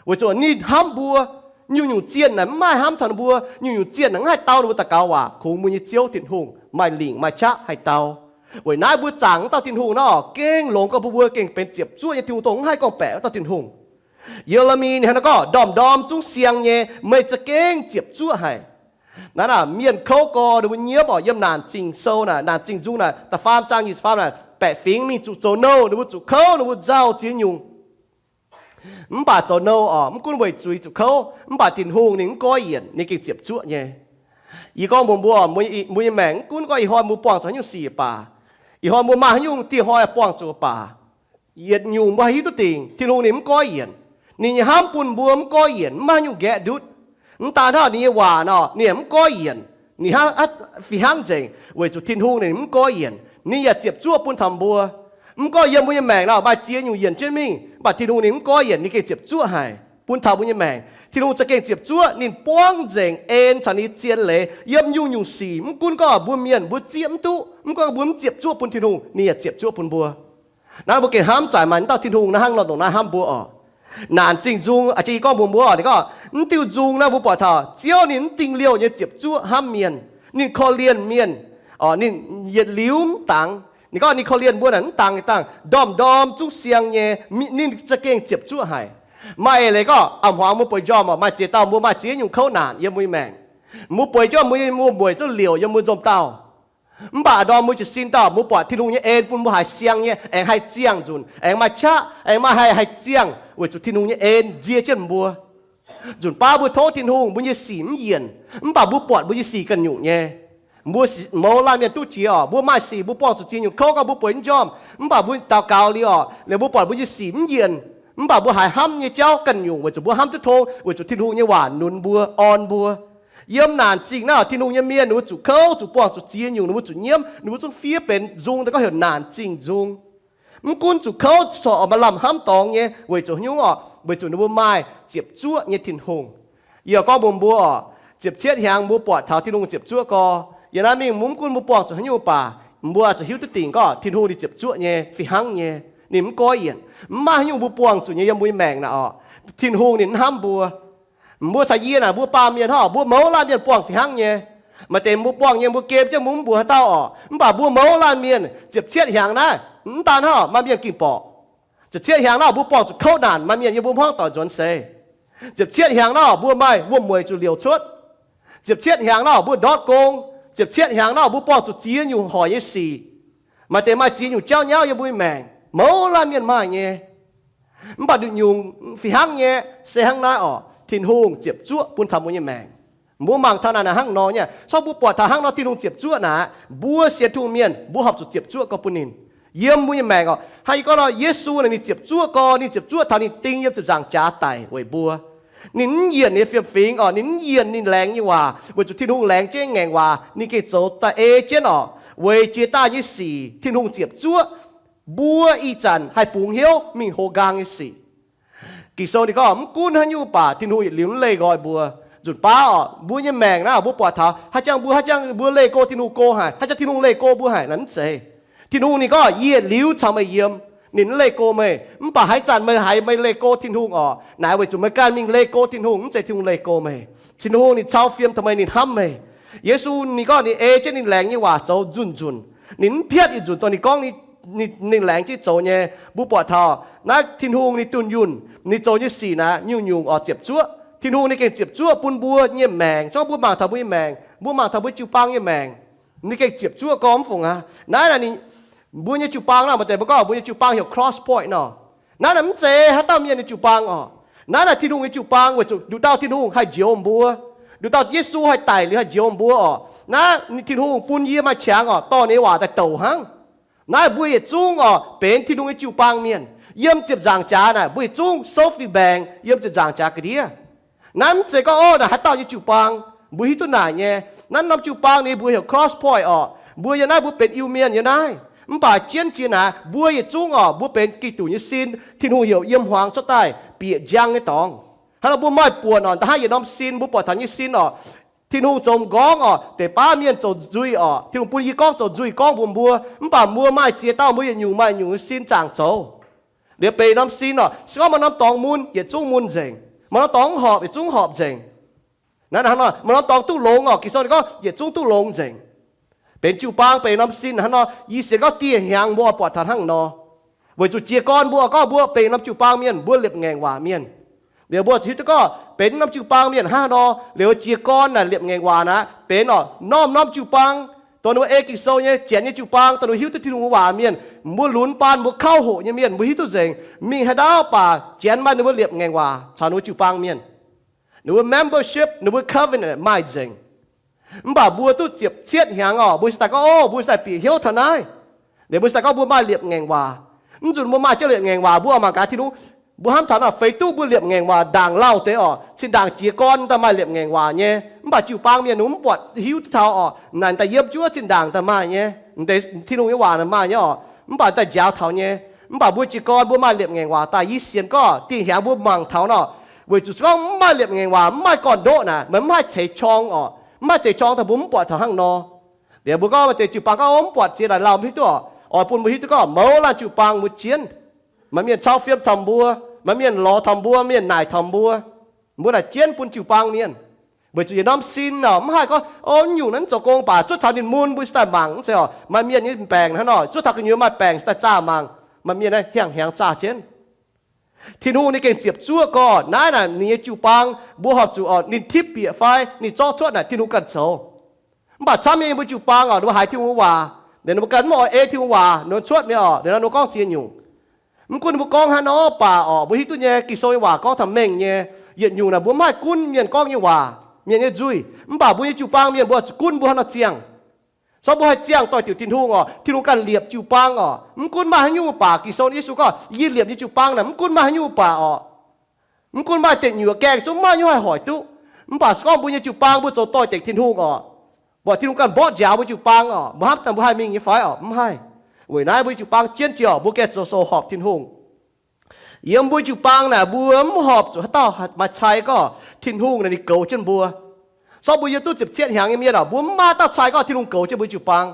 weic zuqc ninh hnamv mbuo. Nyungc-nyungc zienh naaic mv maaih hnamv taux ninh mbuo, nyungc-nyungc zienh naaic mv haih dau ninh mbuo daux gaux waac. Kungx mbuo nyei Ziouv Tin-Hungh maaih lingc maaih qaqv haih dau. Weic naaiv mbuo zaangc wuov dauh Tin-Hungh naaiv orqc, gengh longx gorngv bun mbuo gengh benx ziepc zuoqv nyei Tin-Hungh, dongh mv haih gorngv-baeqc wuov dauh Tin-Hungh. Ye^le^mi ninh hnangv naaiv gorngv, ndorm-ndorm zungv siang nyei, meih za'gengh ziepc zuoqv haic. Naaiv naaic mienh kouv gorx ninh mbuo nyiemv orqc, yiem Naanc Zingh Sou naaic, Naanc Zingh Nzung naaic, da'faam zaang nyic ziepc faam naaic, baeqc fingx mingh zuqc zoux nouh, ninh mbuo zuqc kouv, ninh mbuo nzauh ziex nyungc. Mv baac zoux nouh orqc, mv gunv weic zuiz zuqc kouv, mv baac Tin-Hungh ninh mv goiv yienc, ninh gengh ziepc zuoqv nyei. Yie gorngv mbuox mbuo, mbuo nyei maengc mv gunv gorngv ih hnoi mbuo buangh zuqc haaix nyungc sic baac, ih hnoi mbuo maaih haaix nyungc dieh hnoi buangh zuqc baac, yietc nyungc mbuo haih hiuv duqv dingc, Tin-Hungh ninh mv goiv yienc. Ninh nyei hnamv bun mbuo mv goiv yienc, mv maaih haaix nyungc nqaeqv ndutv. Mv daan hnangv, ninh nyei waac nor, ninh yaac mv goiv yienc. Ninh hnangv, fih hnangv nzengc, weic zuqc Tin-Hungh ninh mv goiv yienc, ninh yaac ziepc zuoqv bun taux mbuo. Mv gorngv yiem mbuo nyei maengc nor maaih ziex nyungc yienc jienv mingh, mv baac Tin-Hungh ninh mv goiv yienc, ninh gengh ziepc zuoqv haic bun taux mbuo nyei maengc. Tin-Hungh za'gengh ziepc zuoqv, ninh buangv nzengc en caux ninh nyei zien leiz yiem nyungc-nyungc sic. Mv gunv gorngv mbuo mienh mbuo zieqv mv duqv, mv gunv mbuo mv ziepc zuoqv bun Tin-Hungh, ninh yaac ziepc zuoqv bun mbuo. Naaiv mbuo gengh hnamv zaic maaih naaiv dauh Tin-Hungh naaiv hnangv nor ndongc naaiv hnamv mbuo orqc. Naanc Zingh Nzung, aa, yie gorngv mbuox mbuo orqc, ninh gorngv, mv diuh nzung naaiv mbuo buatc taux Ziouv ninh mv dingh liouh nyei ziepc zuoqv hnamv mienh. Ninh korv-lienh mienh, ninh yietc liuz mv dangx. Ninh gorngv ninh korv-lienh mbuo naaic mv dangx, dangh ndorm-ndorm zungv siang nyei, ninh za'gengh ziepc zuoqv haic. Maaih eix leiz gorngv a'hmuangx mbuo bueix njormh orqc, maaih ziex dauh mbuo maaih ziex nyungc kouv naanc yiem mbuo nyei maengc. Mbuo bueix jienv mbuo nyei wuom-mueic zungv liouc yiem mbuo nzomh dauh. Mv baac ndorm mbuo jiez sin dauh mbuo buatc Tin-Hungh nyei en bun mbuo haiz siang nyei, aengx haih ziangh nzunc, aengx maaih qaqv, aengx maaih haih, haih ziangh weic zuqc Tin-Hungh nyei en nzie jienv mbuo. Nzunc baav mbuo tov Tin-Hungh mbuo nyei sic mv yienc, mv baac mbuo buatc mbuo nyei sic ganh nyungc nyei. Mbuo mouz laanh mienh duqv jiex orqc, mbuo maaih sic mbuo buangh zuqc ziex nyungc kouv gorngv mbuo bueix njormh, mv baac mbuo daux gaux liuz orqc, liuz mbuo buatc mbuo nyei sic mv yienc, mv baac mbuo haiz hnamv nyei jauv ganh nyungc weic zuqc mbuo hnamv duqv tong, weic zuqc Tin-Hungh nyei waac nunc mbuo, orn mbuo. Yiem naanc zingh naaiv Tin-Hungh nyei mienh ninh mbuo zuqc kouv, zuqc buangh zuqc ziex nyungc, ninh mbuo zuqc nyiemv, ninh mbuo zungv fiev benx nzung daaih gorngv heuc Naanc Zingh Nzung. Mv gunv zuqc kouv, corc maaih lamh hnamv dorngx nyei, weic zuqc haaix nyungc orqc? Weic zuqc ninh mbuo maaih ziepc zuoqv nyei Tin-Hungh. Yie gorngv mbuox mbuo orqc, ziepc cietv hnyangx mbuo buatc taux Tin-Hungh ziepc zuoqv gorx. Yiem naaiv mingh mbuo mv gunv mbuo buangh zuqc haaix nyungc baac, mbuo zuqc hiuv duqv dingc gorngv Tin-Hungh ninh ziepc zuoqv nyei, fih hnangv nyei, ninh mv goiv yienc. Mv maaih haaix nyungc mbuo buangh zuqc nyei yiem mbuo nyei maengc naaic orqc, Tin-Hungh ninh mv hnamv mbuo. Mbuo caux yie naaic mbuo baamh mienh hnangv, mbuo mouz laanh mienh buangh fih hnangv nyei. Maaih deix mbuo buangh nyei mbuo gem jienv mbuo mv mbuox haaix dauh orqc, mv baac mbuo mouz laanh mienh ziepc cietv hnyangx naaiv, mv daan hnangv maaih mienh ging borqc. Ziepc cietv hnyangx naaiv mbuo buangh zuqc kouv naanc, maaih mienh yiem mbuo hmuangv doic nzuonx seix. Ziepc cietv hnyangx naaiv mbuo maaih wuom-mueic zuqc liouc cuotv. Ziepc cietv hnyangx naaiv mbuo ndortv gong. Ziepc cietv hnyangx naaiv mbuo buangh zuqc ziex nyungc hoic nyei sic. Maaih deix maaih ziex nyungc jauv nyauv yiem mbuo nyei maengc, mouz laanh mienh maaih nyei. Mv baac nduqc nyungc fih hnangv nyei se hnangv naaiv orqc, Tin-Hungh ziepc zuoqv bun taux mbuo nyei maengc. Mbuo mangc taux naaic, naaic hnangv nor nyei. Corc mbuo buatc taux hnangv nor Tin-Hungh ziepc zuoqv naaic, mbuo sienx Tin-Hungh mienh mbuo horpc zuqc ziepc zuoqv gorx bun ninh. Yiem mbuo nyei maengc oc, hnangv yie gorngv nor, Yesu naaic ninh ziepc zuoqv gorx, ninh ziepc zuoqv taux ninh ding yiem ziepc nzaangc jaax daic weic mbuo. Ninh mv yienc ninh fiem-fingx oc, ninh mv yienc ninh laengz nyei waac, weic zuqc Tin-Hungh laengz jienv ngaengc waac ninh gengh zoux daaih ei jienv oc, weic jiex daaih nyei sic Tin-Hungh ziepc zuoqv mbuo ih zanc haih bungx hnyouv mingh hoz nqaang nyei sic. Ging-Sou ninh gorngv mv gunv haaix nyungc baac Tin-Hungh yietc liuz mv leih nqoi mbuo. Nzunc baav oc, mbuo nyei maengc naaiv mbuo buatc taux haaix jangx mbuo, haaix jangx mbuo leih go Tin-Hungh go haic, haaix jangx Tin-Hungh leih go mbuo haic, naaic mv zeiz. Tin-Hungh ninh gorngv, Yie yietc liuz caux meih yiem. Ninh mv leih go meih, mv baac haaix zanc meih haiz meih leih go Tin-Hungh oc, naaic weic zuqc meih ganh mingh leih go Tin-Hungh, mv zeiz Tin-Hungh leih go meih. Tin-Hungh ninh cau fiem taux meih, ninh hnamv meih. Yesu ninh gorngv ninh ei jienv ninh laengz nyei waac zoux nzunc-nzunc. Ninh mv piatv yietc nzunc dongh ninh gorngv ninh laengz jienv zoux nyei. Mbuo buatc taux naaiv Tin-Hungh ninh dunh yunh, ninh zoux nyei sic naaic nyungc-nyungc oix ziepc zuoqv. Tin-Hungh ninh gengh ziepc zuoqv bun mbuo nyei maengc. Corc mbuo mangc taux mbuo nyei maengc, mbuo mangc taux mbuo jiu-baang nyei maengc, ninh gengh ziepc zuoqv gorx mv fungc aqv. Naaiv naaic ninh, mbuo nyei jiu-baang naaiv, maaih deix mbuo gorngv mbuo nyei jiu-baang heuc Cross Point nor. Naaiv naaic mv zeiz haaix dauh mienh nyei jiu-baang oc. Naaiv naaic Tin-Hungh nyei jiu-baang weic zuqc nduqc dauh Tin-Hungh haih njoux mbuo, nduqc dauh Yesu haih daic liuz haih njoux mbuo oc. Naaiv ninh Tin-Hungh bun yie maaih qangx oc, dorh ninh nyei waac daaih douc hnangv. Naaiv mbuo yietc zungv oc benx Tin-Hungh nyei jiu-baang mienh. Yiem ziepc nzaangc jaax naaic mbuo yietc zungv souv fih mbaengx yiem ziepc nzaangc jaax ga'ndiev. Naaiv mv zeiz gorngv, Ov, naaic haaix dauh nyei jiu-baang? Mbuo hiuv duqv naaic nyei. Naaiv norm jiu-baang ninh mbuo heuc Cross Point oc. Mbuo yiem naaiv mbuo benx Iu-Mienh yiem naaiv. Mv baac jienv jiex naaic mbuo yietc zungv oc, mbuo benx Giduc nyei sin, Tin-Hungh heuc yiem hmuangx cuotv daaih bieqc njang nyei dorngx. Hnangv nor mbuo maaih buonc oc, da'hnangv yietc norm sin mbuo buatc taux nyei sin oc, Tin-Hungh zoux m'nqorngv oc, deix baav mienh zoux nzuih oc, Tin-Hungh bun yie gorngv zoux nzuih gorngv mbuox mbuo, mv baac mbuo maaih ziex dauh mbuo yietc nyungc maaih nyungc nyei sin zaangc zoux. Liuz benx norm sin oc, se gorngv maaih norm dorngx mun, yietc zungv mun nzengc. Maaih norm dorngx mv horpc, yietc zungv horpc nzengc. Naaiv hnangv nor, maaih norm dorngx duqv longx oc, Ging-Sou ninh gorngv yietc zungv duqv longx nzengc. Benx jiu-baang benx norm sin hnangv nor, yie sienx gorngv dieh hnyangx mbuo buatc taux hnangv nor. Weic zuqc jiez gorn mbuo gorngv mbuo benx norm jiu-baang mienh, mbuo liepc ngaengc waac mienh. Liuz mbuo ziouc hiuv duqv gorngv benx norm jiu-baang mienh hnangv nor, liuz jiez gorn naaic liepc ngaengc waac naaic benx oc norm-norm jiu-baang, dongh ninh mbuo ei Ging-Sou nyei, janx nyei jiu-baang, dongh ninh mbuo hiuv duqv Tin-Hungh nyei waac mienh, mbuo lunx baan mbuo kauv hoqc nyei mienh, mbuo hiuv duqv nzengc. Mingh haaix ndau baac janx maaih ninh mbuo liepc ngaengc waac caux ninh mbuo jiu-baang mienh. Ninh mbuo membership, ninh mbuo covenant maaih nzengc. Mv baac mbuo duqv ziepc cietv hnyangx oc, mbuo se daaih gorngv, Ov, mbuo se daaih bieqc hnyouv taux naaiv. Liuz mbuo se daaih gorngv mbuo maaih liepc ngaengc waac. Mv nzunc mbuo maaih jienv liepc ngaengc waac, mbuo oix mangc gaax Tin-Hungh, mbuo hnamv taux naaic feix duqv mbuo liepc ngaengc waac ndaangc lauh deix oc, zinh ndaangc jiez gorn daaih maaih liepc ngaengc waac nyei. Mv baac jiu-baang mienh ninh mbuo mv buatc hiuv duqv taux oc, naaic daaih yiem juov zinh ndaangc daaih maaih nyei. Deix Tin-Hungh nyei waac naaic maaih nyei oc, mv baac daaih njaaux taux nyei. Mv baac mbuo jiez gorn mbuo maaih liepc ngaengc waac daaih, yie sienx gorngv dieh hnyangx mbuo mangc taux nor, weic zuqc se gorngv mv maaih liepc ngaengc waac, mv maaih gorn-ndoqv naaic, meih mv haih ceix qorng oc. Mv haih ceix qorng daaih mbuo mv buatc taux hnangv nor. Liuz mbuo gorngv maaih deix jiu-baang gorngv, Ov, mv buatc ziex naaic lauh, mv hiuv duqv oc. Oix bun mbuo hiuv duqv gorngv mouz laanh jiu-baang mbuo jienv, maaih mienh cau fiem taux mbuo, maaih mienh lorz taux mbuo, mienh naaic taux mbuo. Mbuo naaic jienv bun jiu-baang mienh. Weic zuqc yietc norm sin oc, mv haih gorngv, Ov, nyungc naaiv zoux gong baac zuov taux ninh mun mbuo se daaih mangc, mv zeiz oc. Maaih mienh nyei baengc hnangv nor, zuov taux gu'nyuoz maaih baengc se daaih zaah mangc. Maaih mienh naaiv hiangh hnyangx zaah jienv. Tin-Hungh ninh gengh ziepc zuoqv gorx, naaiv naaic ninh nyei jiu-baang, mbuo horpc zuqc oc, ninh tipv bieqc fai ninh zorqv cuotv naaic Tin-Hungh ganh zoux. Mv baac camv nyei mbuo jiu-baang oc, ninh mbuo haiz Tin-Hungh waac, ninh mbuo ganh mv oix ei Tin-Hungh waac, ninh mbuo cuotv mi'aqv oc, ninh mbuo gorngv ziex nyungc. Mv gunv ninh mbuo gorngv haaix nor baac oc, mbuo hiuv duqv nyei, Ging-Sou nyei waac gorngv taux mengh nyei. Yietc nyungc naaic mbuo mv haih gunv mienh gorngv nyei waac, mienh nyei nzuih. Mv baac mbuo nyei jiu-baang mienh mbuo zuqc gunv mbuo haaix nor ziangh. Se gorngv mbuo haih ziangh doix-diuc Tin-Hungh oc, Tin-Hungh ganh liepc jiu-baang oc. Mv gunv maaih haaix nyungc baac, Ging-Sou Yesu gorngv, Yie liepc nyei jiu-baang naaic mv gunv maaih haaix nyungc baac oc, mv gunv maaih deic nyuoqc gaengh zungv maaih nyungc haih hoic duqv. Mv baac se gorngv mbuo nyei jiu-baang mbuo zoux doix-dekc Tin-Hungh oc, buatc Tin-Hungh ganh mborqv njaaux mbuo jiu-baang oc, mbuo hnamv daaih mbuo haih mingh nyei fai oc? Mv haih. Weic naaiv mbuo jiu-baang jienv jiex oc, mbuo gengh zoux sou horpc Tin-Hungh. Yiem mbuo jiu-baang naaic mbuo mv horpc zuqc haaix dauh maaih cai gorngv Tin-Hungh naaic ninh goux jienv mbuo. Se gorngv mbuo yiem duqv ziepc cietv hnyangx nyei mienh oc, mbuo mv maaih dauh cai gorngv Tin-Hungh goux jienv mbuo jiu-baang.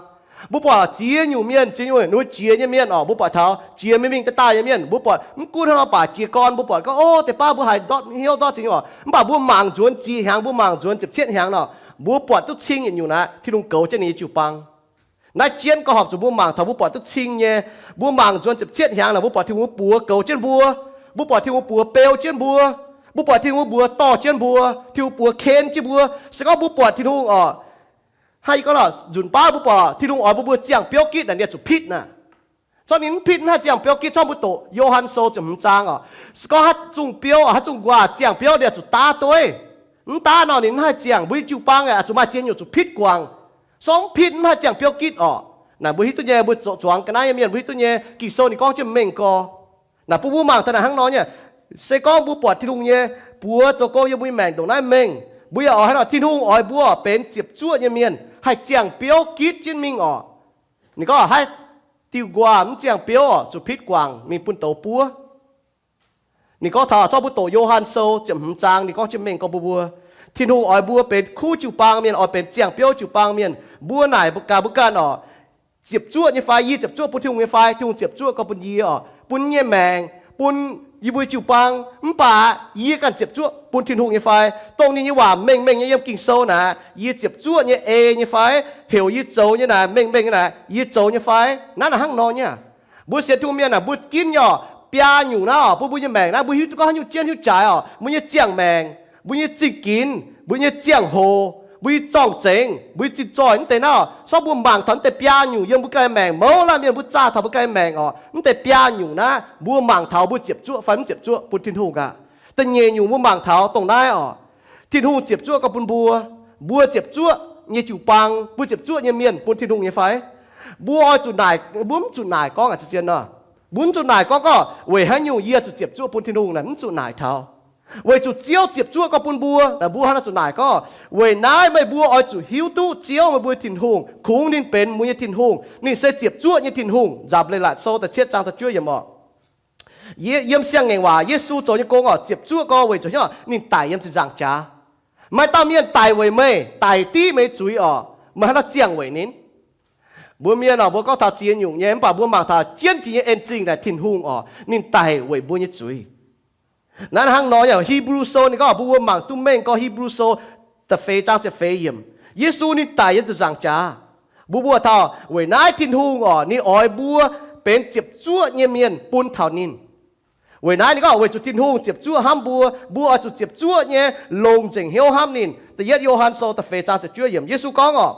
Mbuo buatc ziex nyungc mienh, ziex nyungc ninh mbuo jiex nyei mienh oc, mbuo buatc taux jiex mingh mingh daaih daaih nyei mienh, mbuo buatc mv gunv hnangv nor baac jiez gorn, mbuo buatc gorngv, Ov, deix baav mbuo haiz ndortv hnyouv ndortv ziex nyungc oc. Mv baac mbuo mangc nzuonx ziex hnyangx, mbuo mangc nzuonx ziepc cietv hnyangx nor, mbuo buatc duqv cing yietc nyungc naaic Tin-Hungh goux jienv ninh nyei jiu-baang. Naaiv jienv gorngv horpc zuqc mbuo mangc taux mbuo buatc duqv cing nyei. Mbuo mangc nzuonx ziepc cietv hnyangx naaic, mbuo buatc Tin-Hungh buoz goux jienv mbuo. Mbuo buatc Tin-Hungh buoz beu jienv mbuo. Mbuo buatc Tin-Hungh buoz dorh jienv mbuo, Tin-Hungh buoz ken jienv mbuo. Se gorngv mbuo buatc Tin-Hungh oc, hnangv yie gorngv nor, nzunc baav mbuo buatc Tin-Hungh oix mbuo mbuo ziangh biouv gitv naaic, ninh zuqc pitv naaic. Se gorngv ninh mv pitv, mv haih ziangh biouv gitv, se gorngv mbuo doqc Yo^han Sou ziepc hmz zaang oc, se gorngv haaix zungh biouv, haaix zungh nquaah ziangh biouv, ninh zuqc daav dueiv. Mv daav nor ninh mv haih ziangh. Mbuo nyei jiu-baang aeqv, zuqc maaih ziex nyungc zuqc pitv guangc. Se gorngv mv pitv, mv haih ziangh biouv gitv orqc. Naaic mbuo hiuv duqv nyei, mbuo zoux zuangx ga'naaiv nyei mienh mbuo hiuv duqv nyei, Ging-Sou ninh gorngv jienv mengh gorx. Naaic bun mbuo mangc taux naaic hnangv nor nyei, se gorngv mbuo buatc Tin-Hungh nyei buoz zoux gong yiem mbuo nyei maengc ndongc naaiv mengh, mbuo yaac oix haaix nor, Tin-Hungh oix mbuo benx ziepc zuoqv nyei mienh, haih ziangh biouv gitv jienv mingh orqc. Ninh gorngv haaix diuh nquaah mv ziangh biouv orqc, zuqc pitv guangc mingh bun douz buov. Ninh gorngv taux zorqv mbuo doqc Yo^han Sou ziepc hmz zaang, ninh gorngv jienv mengh gorx bun mbuo, Tin-Hungh oix mbuo benx kuv jiu-baang mienh, oix benx ziangh biouv jiu-baang mienh. Mbuo naaic mbuo gaax mbuo ganh orqc, ziepc zuoqv nyei fai? Yie ziepc zuoqv bun Tin-Hungh nyei fai? Tin-Hungh ziepc zuoqv gorx bun yie orqc, bun yie nyei maengc, bun yie mbuo jiu-baang. Mv baac yie ganh ziepc zuoqv bun Tin-Hungh nyei fai? Dongh ninh nyei waac mengh mengh nyei yiem Ging-Sou naaic, yie ziepc zuoqv nyei ei nyei fai? Heuc yie zoux nyei naaic, mengh mengh nyei naaic, yie zoux nyei fai? Naaiv naaic hnangv nor nyei. Mbuo sienx Tin-Hungh mienh naaic, mbuo ginv nyei orqc, biaa nyungc naaiv orqc, bun mbuo nyei maengc naaiv mbuo hiuv duqv gorngv haaix nyungc jienv hiuv jaaix orqc, mbuo nyei ziangh maengc, mbuo nyei zingh ginx, mbuo nyei ziangh hoc, mbuo nyei zorng-zengx, mbuo nyei zinh zoih, mv deix naaiv orqc. Sorng mbuo mangc taux mv deix biaa nyungc yiem mbuo ganh nyei maengc, mouz laanh mienh mbuo zaah taux mbuo ganh nyei maengc orqc, mv deix biaa nyungc naaiv mbuo mangc taux mbuo ziepc zuoqv fai mv ziepc zuoqv bun Tin-Hungh aqv. Da'nyeic nyungc mbuo mangc taux dongh naaiv orqc, Tin-Hungh ziepc zuoqv gorx bun mbuo, mbuo ziepc zuoqv nyei jiu-baang, mbuo ziepc zuoqv nyei mienh bun Tin-Hungh nyei fai? Mbuo oix zuqc naaic, mbuo mv zuqc naaic gorngv aqv, zien nor. Mbuo mv zuqc naaic gorngv, gorngv weic haaix nyungc yie zuqc ziepc zuoqv bun Tin-Hungh naaic, mv zuqc naaic taux. Weic zuqc Ziouv ziepc zuoqv gorx bun mbuo naaic, mbuo hnangv naaiv zuqc naaic gorngv, weic naaiv meih mbuo oix zuqc hiuv duqv Ziouv meih mbuo Tin-Hungh, kungx ninh benx mbuo nyei Tin-Hungh. Ninh se ziepc zuoqv nyei Tin-Hungh. Nzamc Leiz-Latc Sou da'cietv zaang da'juov yiemc orqc. Yie, yiem Siang-Ngaengc Waac Yesu zoux nyei gong orqc, ziepc zuoqv gorx weic zuqc hnyouv ninh daic yiem ziepc nzaangc jaax. Maaih dauh mienh daic weic meih, daic div meih zuiz orqc, meih hnangv nor ziangh weic ninh. Mbuo mienh orqc, mbuo gorngv taux ziex nyungc nyei, mv baac mbuo mangc taux jienv jiex nyei en-zingh naaic Tin-Hungh orqc, ninh daic weic mbuo nyei zuiz. Naaiv hnangv nor yaac Hipv^lu Sou ninh gorngv bun mbuo mangc duqv mengh gorx, Hipv^lu Sou da'feix zaang ziepc feix yiemc. Yesu ninh daic yiem ziepc nzaangc jaax. Mbuo mbuox taux weic naaiv Tin-Hungh orqc, ninh oix mbuo benx ziepc zuoqv nyei mienh bun taux ninh. Weic naaiv ninh gorngv weic zuqc Tin-Hungh ziepc zuoqv hnamv mbuo, mbuo oix zuqc ziepc zuoqv nyei longc nzengc hnyouv hnamv ninh. Da'yietv Yo^han Sou da'feix zaang ziepc juov yiemc, Yesu gorngv orqc,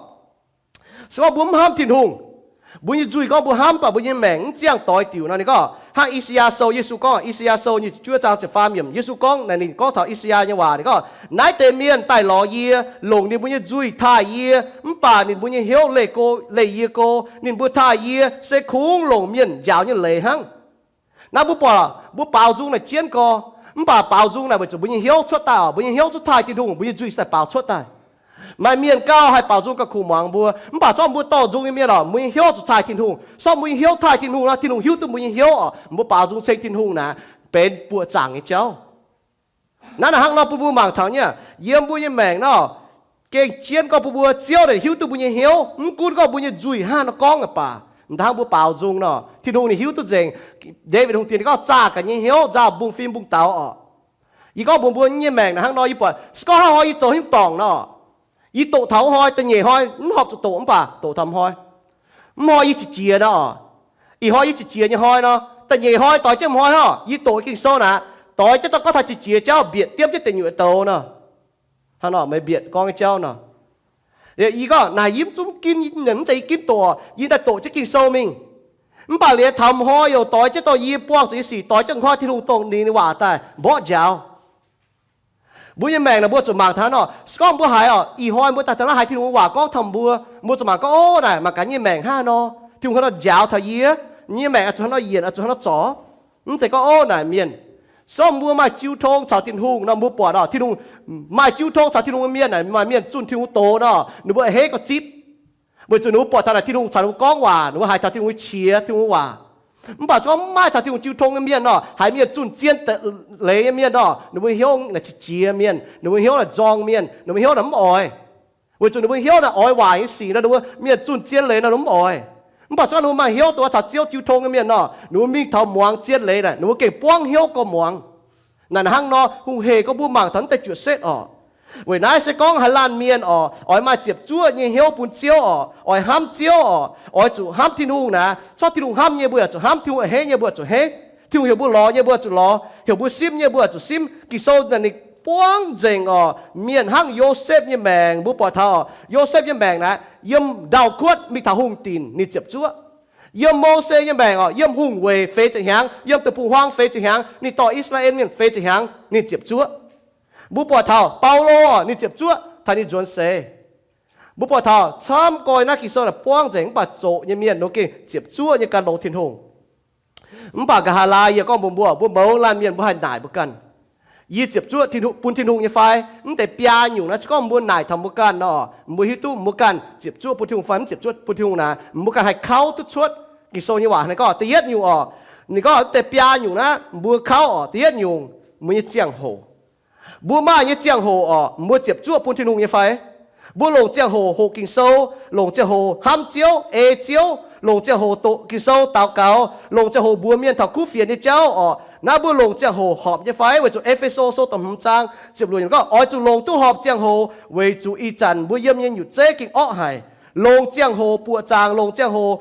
se gorngv mbuo mv hnamv Tin-Hungh, mbuo nyei nzuih gorngv mbuo hnamv, mv baac mbuo nyei maengc mv ziangh doix diuc nor, ninh gorngv hnangv I^saa^yaa Sou, Yesu gorngv, I^saa^yaa Sou nyic ziepc juov zaang ziepc faam yiemc, Yesu gorngv naaic, ninh gorngv taux I^saa^yaa nyei waac, ninh gorngv, naaiv deix mienh daaih lorz yie, longc ninh mbuo nyei nzuih taaih yie, mv baac ninh mbuo nyei hnyouv leih go, leih yie go. Ninh mbuo taaih yie se kungx longc mienh njaaux nyei leiz hnangv. Naaiv mbuo buatc, mbuo baaux nzung naaic jienv gorx, mv baac baaux nzung naaic weic zuqc mbuo nyei hnyouv cuotv daaih orqc, mbuo nyei hnyouv cuotv taaih Tin-Hungh, mbuo nyei nzuih daaih baaux cuotv daaih. Maaih mienh gauh haih baaux nzung gauh kungx muangx mbuo, mv baac zorqv mbuo dorh nzung nyei mienh orqc, mbuo nyei hnyouv zuqc taaih Tin-Hungh. Sorqv mbuo nyei hnyouv taaih Tin-Hungh nor, Tin-Hungh hiuv duqv mbuo nyei hnyouv orqc, mbuo baaux nzung ceng Tin-Hungh naaic benx buoqc zaangc nyei jauv. Naaiv naaic hnangv nor bun mbuo mangc taux nyei, yiem mbuo nyei maengc nor, gengh jienv gorngv bun mbuo Ziouv naaic hiuv duqv mbuo nyei hnyouv, mv gunv gorngv mbuo nyei nzuih hnangv haaix nor gorngv aqv baac, da'hnangv mbuo baaux nzung nor, Tin-Hungh ninh hiuv duqv nzengc. Ndaawitv Hungh Diex ninh gorngv, zaah gaax nyei hnyouv, nzauh mbungv-fim mbungv-daux orqc. Yie gorngv mbuox mbuo nyei maengc naaic hnangv nor, yie buatc se gorngv hnangv hnoi yie zoux haaix nyungc dorngc nor, yie doqc taux wuov hnoi, da'nyeic hnoi mv horpc zuqc doqc mv baac doqc taux m'hnoi. Mv hnoi yie qiex jiez nor, ih hnoi yie qiex jiez nyei hnoi nor, da'nyeic hnoi doix jienv m'hnoi hnangv, yie doqc Ging-Sou naaic, doix jienv dorh gorngv taux qiex jiez jauv, mbietc diemv jienv deic nyuoqc douz nor. Hnangv nor meih mbietc gorngv nyei jauv nor. Yie gorngv naaic yie mv zungv ginv, mv zeiz yie ginv doqc, yie daaih doqc jienv Ging-Sou mingh. Mv baac liuz taux m'hnoi youc doix jienv dorh yie buangh zuqc nyei sic, doix jienv m'nqorngv Tin-Hungh dongh ninh nyei waac daaih mborqv njaaux. Mbuo nyei maengc naaic mbuo zuqc mangc taux nor, se gorngv mbuo haiz orqc, ih hnoi mbuo daaih taux naaiv haiz Tin-Hungh nyei waac gorngv taux mbuo, mbuo zuqc mangc gorngv, ov, naaic mangc gaax nyei maengc hnangv haaix nor, Tin-Hungh hnangv haaix nor njaaux taux yie, nyei maengc oix zuqc hnangv haaix nor yienh, oix zuqc hnangv haaix nor zorc. Mv zeiz gorngv, ov, naaic mienh, se gorngv mbuo maaih jiu tong caux Tin-Hungh nor, mbuo buatc orqc, Tin-Hungh maaih jiu tong caux Tin-Hungh nyei mienh naaic, maaih mienh zunh Tin-Hungh doz nor, ninh mbuo a'hneiv gorx-zipv. Weic zuqc ninh mbuo buatc taux naaic Tin-Hungh caux ninh mbuo gorngv waac, ninh mbuo haiz taux Tin-Hungh nyei qiex, Tin-Hungh nyei waac. Mv baac se gorngv mv maaih caux Tin-Hungh jiu tong nyei mienh nor, haiz mienh zunh zien leiz nyei mienh nor, ninh mbuo hnyouv naaic qiex jiez mienh, ninh mbuo hnyouv naaic nzorng mienh, ninh mbuo hnyouv naaic mv oix. Weic zuqc ninh mbuo hnyouv naaic oix waaic nyei sic nor, ninh mbuo mienh zunh zien leiz nor, ninh mbuo mv oix. Mv baac se gorngv ninh mbuo maaih hnyouv duqv caux Ziouv jiu tong nyei mienh nor, ninh mbuo mingh taux muangx zien leiz naaic, ninh mbuo gengh buangv hnyouv gorx muangx. Naaic hnangv nor, hungh hec gorngv mbuo mangc taux naaiv deix juoqc setv orqc. Weic naaiv se gorngv haaix laanh mienh orqc, oix maaih ziepc zuoqv nyei hnyouv bun Ziouv orqc, oix hnamv Ziouv orqc, oix zuqc hnamv Tin-Hungh naaic, corc Tin-Hungh hnamv nyei mbuo yaac zuqc hnamv, Tin-Hungh a'hneiv nyei mbuo zuqc a'hneiv. Tin-Hungh heuc mbuo lorz nyei mbuo zuqc lorz, heuc mbuo simv nyei mbuo zuqc simv. Ging-Sou naaic ninh buangv nzengc orqc, mienh hnangv Yosepv nyei maengc, mbuo buatc taux orqc, Yosepv nyei maengc naaic, yiem ndau-kuotv mingh taux hungh dinc ninh ziepc zuoqv. Yiem Mose nyei maengc orqc, yiem hungh weic feix ziepc hnyangx, yiem deic-bung-huaang feix ziepc hnyangx, ninh dorh I^saa^laa^en Mienh feix ziepc hnyangx ninh ziepc zuoqv. Mbuo buatc taux Baulo, ninh ziepc zuoqv taux ninh nzuonx seix. Mbuo buatc taux camv gorx naaiv Ging-Sou naaic buangv nzengc mv baac zoqc nyei mienh nor gengh ziepc zuoqv nyei gan longx Tin-Hungh. Mv baac nqa'haav laai yie gorngv mbuox mbuo, mbuo mouz laanh mienh mbuo haih naaic mbuo ganh, yie ziepc zuoqv bun Tin-Hungh nyei fai? Mv deix biaa nyungc naaiv se gorngv mbuo naaic taux mbuo ganh nor, mbuo hiuv duqv mbuo ganh ziepc zuoqv bun Tin-Hungh fai mv ziepc zuoqv bun Tin-Hungh naaic, mbuo ganh haih kauv duqv cuotv. Ging-Sou nyei waac naaiv gorngv da'yietv nyungc orqc, ninh gorngv mv deix biaa nyungc naaiv mbuo kauv orqc, da'yietv nyungc, mbuo nyei ziangh hoc. Mbuo maaih nyei ziangh hoc orqc, mbuo ziepc zuoqv bun Tin-Hungh nyei fai? Mbuo longc ziangh hoc hoqc Ging-Sou, longc ziangh hoc hnamv Ziouv, ei Ziouv, longc ziangh hoc doqc Ging-Sou daux gaux, longc ziangh hoc mbuox mienh taux kuv fienx nyei jauv orqc, naaiv mbuo longc ziangh hoc horpc nyei fai? Weic zuqc E^fe^so Sou da'hmz zaang ziepc luoqc yiemc gorngv, oix zuqc longc duqv horpc ziangh hoc, weic zuqc ih zanc mbuo yiem nyei nyutc zeiv gengh orqv haic. Longc ziangh hoc buoqc zaangc, longc ziangh hoc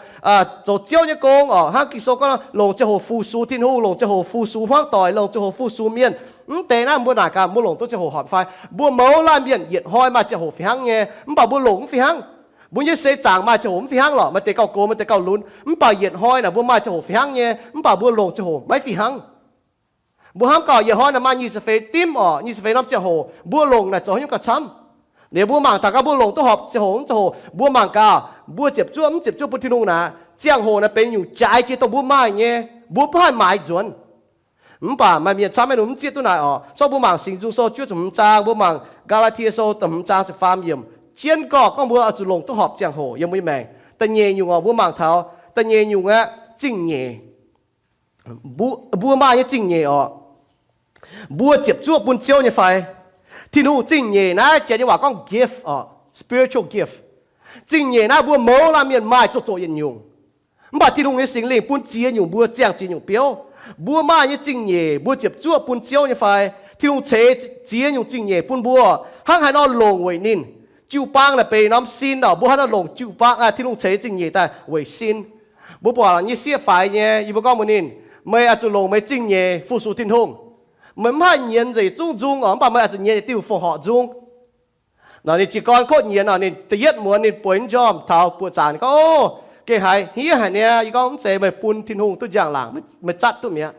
zoux Ziouv nyei gong orqc. Hnangv Ging-Sou gorngv, longc ziangh hoc fu-sux Tin-Hungh, longc ziangh hoc fu-sux hmuangv doic, longc ziangh hoc fu-sux mienh. Mv deix naaiv mbuo naaic gaax, mbuo longc duqv ziangh hoc horpc fai? Mbuo mouz laanh mienh yietc hnoi maaih ziangh hoc fih hnangv nyei, mv baac mbuo longc mv fih hnangv. Mbuo nyei seix zaangc maaih ziangh hoc mv fih hnangv lorqc, maaih deix gauh gox, maaih deix gauh lunx. Mv baac yietc hnoi naaic mbuo maaih ziangh hoc fih hnangv nyei, mv baac mbuo longc ziangh hoc maiv fih hnangv. Mbuo hnamv gaax, yietc hnoi naaic maaih nyic ziepc feix dimv orqc, nyic ziepc feix norm ziangh hoc, mbuo longc naaic zoux haaix nyungc gauh camv? Liuz mbuo mangc taux gaax mbuo longc duqv horpc ziangh hoc, ziangh hoc mbuo mangc gaax, mbuo ziepc zuoqv mv ziepc zuoqv bun Tin-Hungh naaic, ziangh hoc naaic benx nyungc jaaix jiex dongh mbuo maaih nyei, mbuo mv haih maaiz nzuonx. Mv baac maaih mienh camv maiv nor mv zieqv duqv naaic orqc. Zorqv mbuo mangc Singx Nzung Sou juov ziepc hmz zaang, mbuo mangc Gaa^laa^tie Sou da'hmz zaang ziepc faam yiemc, jienv gorngv, gorngv mbuo oix zuqc longc duqv horpc ziangh hoc yiem mbuo nyei maengc. Da'nyeic nyungc orqc, mbuo mangc taux da'nyeic nyungc aeqv, zingh nyeic. Mbuo maaih nyei zingh nyeic orqc, mbuo ziepc zuoqv bun Ziouv nyei fai? Tin-Hungh zingh nyeic naaiv janx nyei waac gorngv gift orqc, spiritual gift. Zingh nyeic naaiv mbuo mouz laanh mienh maaih zoqc zoqc yietc nyungc. Mv baac Tin-Hungh nyei Singx Lingh bun ziex nyungc mbuo ziangh ziex nyungc biouv. Mbuo maaih nyei zingh nyeic mbuo ziepc zuoqv bun Ziouv nyei fai? Tin-Hungh ceix ziex nyungc zingh nyeic bun mbuo, hnangv haaix nor longc weic ninh. Jiu-baang naaic benx norm sin orqc, mbuo haaix nor longc jiu-baang, Tin-Hungh ceix zingh nyeic daaih weic sin. Mbuo buatc nyei sieqv faix nyei, yie mbuo gorngv mbuox ninh, meih oix zuqc longc meih zingh nyeic fu-sux Tin-Hungh. Meih mv haih nyienz nzengc zungv nzung orqc, mv baac meih oix zuqc nyienz diuh fongc horc nzung. Nor ninh jiez gorn kotv nyienz orqc, ninh da'yietv muonz ninh bueix njormh taux buoqc zaangc, ninh gorngv, O, gengh haiz hniev haic niaa. Yie gorngv, Mv zeiz, meih bun Tin-Hungh duqv njang-laangc, meih zatv duqv mi'aqv.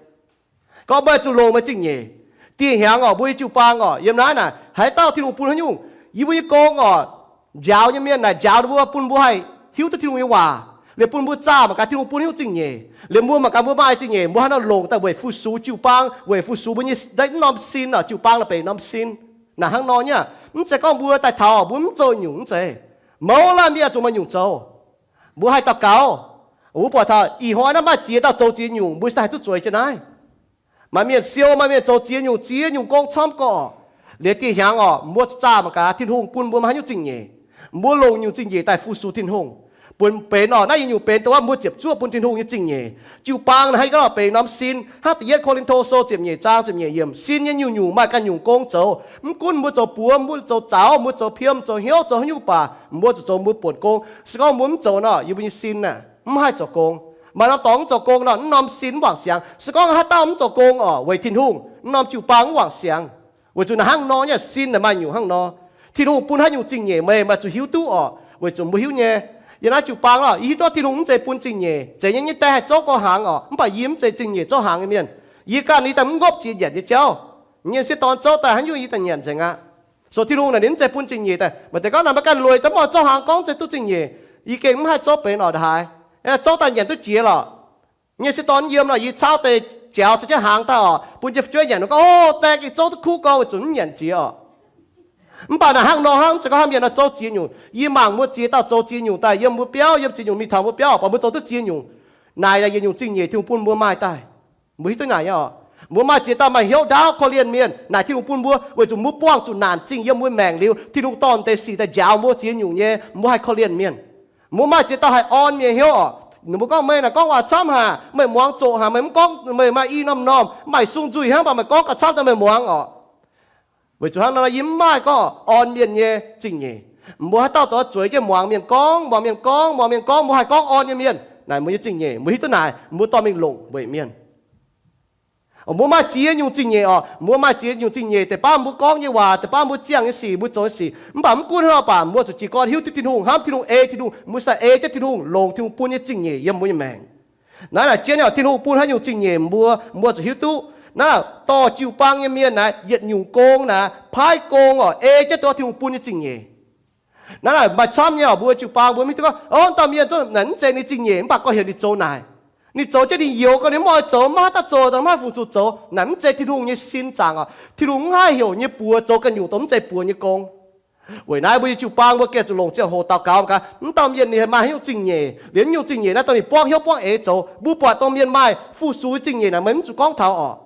Gorngv meih zuqc longc meih zingh nyeic. Dieh hnyangx orqc, mbuo nyei jiu-baang orqc, yiem naaiv naaic haaix dauh Tin-Hungh bun haaix nyungc, yie mbuo nyei gong orqc, njaaux nyei mienh naaic njaaux mbuo, bun mbuo haih hiuv duqv Tin-Hungh nyei waac, liuz bun mbuo zaah mangc gaax Tin-Hungh bun haaix nyungc zingh nyeic. Liuz mbuo mangc gaax mbuo maaih zingh nyeic, mbuo haaix nor longc daaih weic fu-sux jiu-baang, weic fu-sux mbuo nyei naaiv norm sin orqc, jiu-baang naaic benx norm sin. Naaic hnangv nor nyei, mv zeiz gorngv mbuo daaih taux mbuo mv zoux nyungc, mv zeiz. Mouz laanh mienh zuqc maaih nyungc zoux. Mbuo haih daux gaux. Mbuo buatc taux ih hnoi naaiv maaih ziex dauh zoux ziex nyungc, mbuo se daaih haih duqv zueiz jienv naaiv. Maaih mienh siou, maaih mienh zoux ziex nyungc, ziex nyungc gong camv gorqv. Liuz dieh hnyangx orqc, mbuo zaah mangc gaax Tin-Hungh bun mbuo maaih haaix nyungc zingh nyeic. Mbuo longc nyungc zingh nyeic daaih fu-sux Tin-Hungh. Bun benx orqc, naaiv yie nyungc benx dongh wuov mbuo ziepc zuoqv bun Tin-Hungh nyei zingh nyeic. Jiu-baang naaic haaix nyungc benx norm sin, hnangv da'yietv Ko^lin^to Sou ziepc nyeic zaang ziepc nyeic yiemc, sin nyei nyungc-nyungc maaih ganh nyungc gong zoux. Mv gunv mbuo zoux buoz, mbuo zoux zaux, mbuo zoux piem, zoux hnyouv, zoux haaix nyungc baac, mbuo zuqc zoux mbuo buonc gong. Se gorngv mbuo mv zoux nor, yie mbuo nyei sin aah, mv haih zoux gong. Maaih norm dorngx mv zoux gong nor, mv norm sin mv wangc siangx. Se gorngv haaix dauh mv zoux gong orqc, weic Tin-Hungh, mv norm jiu-baang mv wangc siangx. Weic zuqc naaiv hnangv nor nyei, sin naaic maaih nyungc hnangv nor. Tin-Hungh bun haaix nyungc zingh nyeic meih, meih zuqc hiuv duqv orqc, weic zuqc mbuo hiuv nyei. Yie naaiv jiu-baang orqc, yie hiuv duqv Tin-Hungh mv zeiz bun zingh nyeic, zeiz nyei nyei die haih zouv gorx hnaangx orqc, mv baac yie mv zeiz zingh nyeic zouv hnaangx nyei mienh. Yie ganh yie daaih mv ngopv jiex nyanc nyei jauv. Nyei sieqv dorn zouv daaih haaix nyungc yie daaih nyanc nzengc aqv. So Tin-Hungh naaic ninh mv zeiz bun zingh nyeic daaih. Maaih deix gorngv naaic, meih ganh lueic daaih mv oix zouv hnaangx gorngv zeiz duqv zingh nyeic. Yie gengh mv haih zouv benx orqc ndaaih haaix. Zouv daaih nyanc duqv jiex lorqc. Nyei sieqv dorn yiem nor, yie caauv deix jaux caux jienv hnaangx daaih orqc, bun jienv fu'jueiv nyanc nor gorngv, O, die gengh zouv duqv kuv gorngv, weic zuqc mv nyanc jiex orqc. Mv baac naaic hnangv nor hnangv, mv zeiz gorngv hnangv mienh nor zouv ziex nyungc. Yie mangc mbuo ziex dauh zoux ziex nyungc daaih yiem mbuo biauv, yiem ziex nyungc mingh taux mbuo biauv, baac mbuo zoux duqv ziex nyungc. Naaic yietc nyungc zingh nyeic Tin-Hungh bun mbuo maaih daaih. Mbuo hiuv duqv naaic nyei orqc. Mbuo maaih ziex dauh maaih hnyouv ndaauv korv-lienh mienh, naaic Tin-Hungh bun mbuo weic zuqc mbuo buangh zuqc naanc zingh yiem mbuo maengc liuz, Tin-Hungh dorh deix sic daaih njaaux mbuo ziex nyungc nyei, mbuo haih korv-lienh mienh. Mbuo maaih ziex dauh haih orn mienh hnyouv orqc. Ninh mbuo gorngv, Meih naaic gorngv waac camv haic, meih muangx zoqc haic, meih mv gorngv, meih maaih i norm-norm, maaih sung nzuih hnangv, mv baac meih gorngv gauh camv daaih meih muangx orqc. Weic zuqc hnangv nor, yie mv maaih gorngv orn mienh nyei zingh nyeic. Mbuo haaix dauh dorh zueiz jienv muangx mienh gorngv, muangx mienh gorngv, muangx mienh gorngv, mbuo haih gorngv orn nyei mienh. Naaic mbuo nyei zingh nyeic, mbuo hiuv duqv naaic, mbuo dorh mingh longc weic mienh. Mbuo maaih ziex nyungc zingh nyeic orqc. Mbuo maaih ziex nyungc zingh nyeic, deix baav mbuo gorngv nyei waac, deix baav mbuo ziangh nyei sic, mbuo zoux nyei sic. Mv baac mv gunv hnangv nor baac, mbuo zuqc jiez gorn hiuv duqv Tin-Hungh, hnamv Tin-Hungh, ei Tin-Hungh, mbuo sai ei jienv Tin-Hungh, longc Tin-Hungh bun nyei zingh nyeic yiem mbuo nyei maengc. Naaiv naaic jienv nyei, Tin-Hungh bun haaix nyungc zingh nyeic mbuo, mbuo zuqc hiuv duqv. Naaiv dorh jiu-baang nyei mienh naaic yietc nyungc gong naaic paaiv gong oc, ei jienv dongh Tin-Hungh bun nyei zingh nyeic. Naaiv maaih camv nyei oc, mbuo jiu-baang mbuo mv hiuv duqv gorngv, o, dauh mienh zungv naaic mv zeiz ninh zingh nyeic mv baac gorngv heuc ninh zoux naaic. Ninh zoux jienv ninh youx gorngv ninh mv oix zoux, mv maaih haaix dauh zoux, mv maaih haaix dauh zoux. Naaic mv zeiz Tin-Hungh nyei sin zaangc oc. Tin-Hungh mv haih heuc nyei buoz zoux ganh nyungc dongh mv zeiz buoz nyei gong. Weic naaiv mbuo nyei jiu-baang mbuo gengh zuqc longc ziangh hoc daux gaux gaax, mv dauh mienh ninh maaih haaix nyungc zingh nyeic, liemh nyungc zingh nyeic naaiv dongh ninh borqv hnyouv borqv eix zoux. Mbuo buatc dongh mienh maaih fu-sux zingh nyeic naaic, meih mv zuqc gorngv taux oc.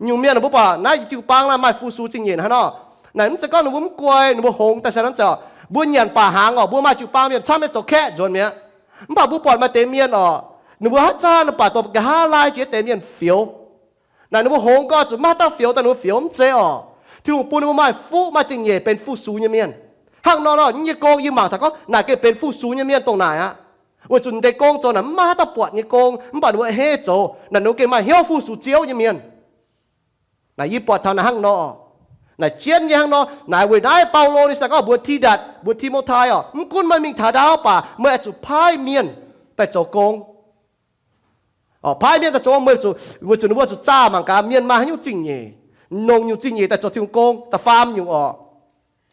Nyungc mienh mbuo buatc naaiv jiu-baang naaiv maaih fu-sux zingh nyeic hnangv nor, naaic mv zeiz gorngv ninh mbuo mv guai, ninh mbuo hngongx daaih se hnangv zeiz oc. Mbuo nyanc baac hnaangx oc, mbuo maaih jiu-baang mienh camv nyei zoux kaeqv nzuonx mi'aqv. Mv baac mbuo buatc maaih deix mienh oc, ninh mbuo haaix zanc ninh baac dongh nqa'haav laai jiex deix mienh fioux. Naaic ninh mbuo hngongx gorngv zuqc maiv maaih dauh fioux daaih ninh mbuo fioux, mv zeiz oc. Tin-Hungh bun ninh mbuo maaih fuqv maaih zingh nyeic benx fu-sux nyei mienh. Hnangv nor nor, yie nyei gong yie mangc taux gorngv naaic gengh benx fu-sux nyei mienh dongh naaic aqv. Weic zuqc deix gong zoux naaic mv maaih haaix dauh buatc nyei gong, mv baac ninh mbuo hei zoux, naaic ninh mbuo gengh maaih hnyouv fu-sux Ziouv nyei mienh. Naaic yie buatc taux naaic hnangv nor, naaic jienv nyei hnangv nor. Naaic weic naaiv Baulo ninh se gorngv mbuox Tidatc, mbuox Ti^mo^tai oc, mv gunv meih mingh taux ndaauv baac meih oix zuqc paaiv mienh daaih zoux gong. Paaiv mienh daaih zoux gong, meih zuqc, weic zuqc ninh mbuo zuqc zaah mangc gaax mienh maaih haaix nyungc zingh nyeic. Nongc nyungc zingh nyeic daaih zoux Tin-Hungh gong. Da'faam nyungc oc,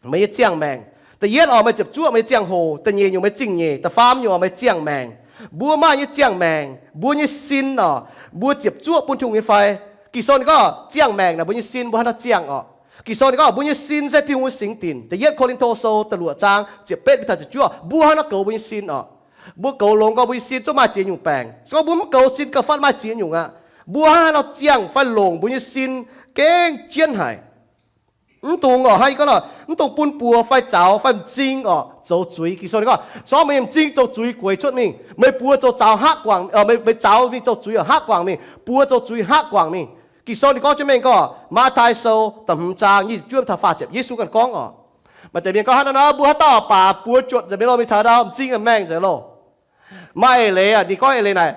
meih nyei ziangh maengc. Da'yietv oc, meih ziepc zuoqv meih nyei ziangh hoc. Da'nyeic nyungc, meih zingh nyeic. Da'faam nyungc oc, meih ziangh maengc. Mbuo maaih nyei ziangh maengc, mbuo nyei sin oc, mbuo ziepc zuoqv bun Tin-Hungh nyei fai? Ging-Sou ninh gorngv ziangh maengc naaic mbuo nyei sin mbuo hnangv haaix nor ziangh oc. Ging-Sou ninh gorngv mbuo nyei sin se Tin-Hungh nyei singx dinc. Da'yietv Ko^lin^to Sou da'luoqc zaang ziepc betv mingh taux ziepc juov, mbuo hnangv haaix nor goux mbuo nyei sin oc. Mbuo goux longx gorngv mbuo nyei sin zungv maaih ziex nyungc baengc. Se gorngv mbuo mv goux sin gauh fatv maaih ziex nyungc aqv. Mbuo hnangv haaix nor ziangh fai longc mbuo nyei sin gengh jienv haic. Mv dungx oc, hnangv yie gorngv nor, mv dungx bun buoz fai zaux fai m'zing oc zoux zuiz. Ging-Sou ninh gorngv, se gorngv meih nyei m'zing zoux zuiz gueix cuotv mingh, meih buoz zoux zaux haqv guangc, meih zaux mingh zoux zuiz haqv guangc mingh, buoz zoux zuiz haqv guangc mingh. Ging-Sou ninh gorngv jienv mengh gorngv, Matv^tai Sou da'hmz zaang nyic ziepc juov taux faah ziepc, Yesu ganh gorngv oc. Maaih deix mienh gorngv, hnangv naaiv nor mbuo haaix dauh baac buoz juotc nzengc mi'aqv lorh, mingh taux ndau m'zing mv maengh nzengc lorh. Maaih eix leiz, ninh gorngv eix leiz naaic,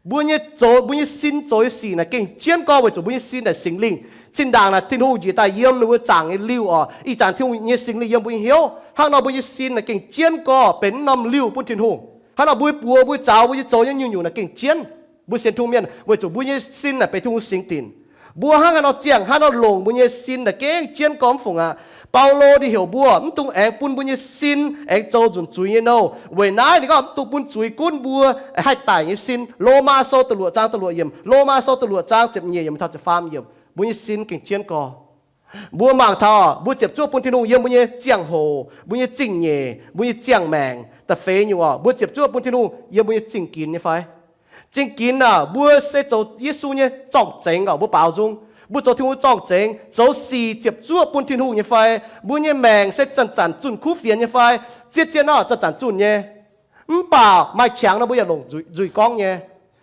mbuo nyei zoux, mbuo nyei sin zoux nyei sic naaic gengh jienv gorngv weic zuqc mbuo nyei sin naaic Singx Lingh. Zinh ndaangc naaic Tin-Hungh njiec daaih yiem ninh mbuo zaangc nyei liuh oc. Ih zanc Tin-Hungh nyei Singx Lingh yiem mbuo nyei hnyouv. Hnangv nor mbuo nyei sin naaic gengh jienv gorngv benx norm liuh bun Tin-Hungh. Hnangv nor mbuo buoz mbuo zaux mbuo nyei zoux nyei nyungc-nyungc naaic gengh jienv. Mbuo sienx Tin-Hungh mienh weic zuqc mbuo nyei sin naaic benx Tin-Hungh singx dinc. Mbuo hnangv haaix nor ziangh, hnangv nor longc mbuo nyei sin naaic gengh jienv gorngv mv fungc aqv. Baulo ninh heuc mbuo mv dungx aengx bun mbuo nyei sin aengx zoux nzunc zuiz nyei nouh. Weic naaiv ninh gorngv mv dungx bun zuiz gunv mbuo haih daic nyei sin. Lomaa Sou da'luoqc zaang da'luoqc yiemc, Lomaa Sou da'luoqc zaang ziepc nyeic yiemc taux ziepc faam yiemc. Mbuo nyei sin gengh jienv gorngv. Mbuo mangc taux mbuo ziepc zuoqv bun Tin-Hungh yiem mbuo nyei ziangh hoc, mbuo nyei zingh nyeic, mbuo nyei ziangh maengc. Da'feix nyungc oc, mbuo ziepc zuoqv bun Tin-Hungh yiem mbuo nyei zingh ginx nyei fai? Zingh ginx aah, mbuo se zoux Yesu nyei zorng-zengx oc, mbuo baaux nzung. Mbuo zoux Tin-Hungh zorng-zengx, zoux sic ziepc zuoqv bun Tin-Hungh nyei fai? Mbuo nyei maengc se zanc-zanc zunh kuv fienx nyei fai? Zien-zien nor zanc-zanc zunh nyei. Mv baac maaih qangx nor mbuo yaac longc nzuih gorngv nyei.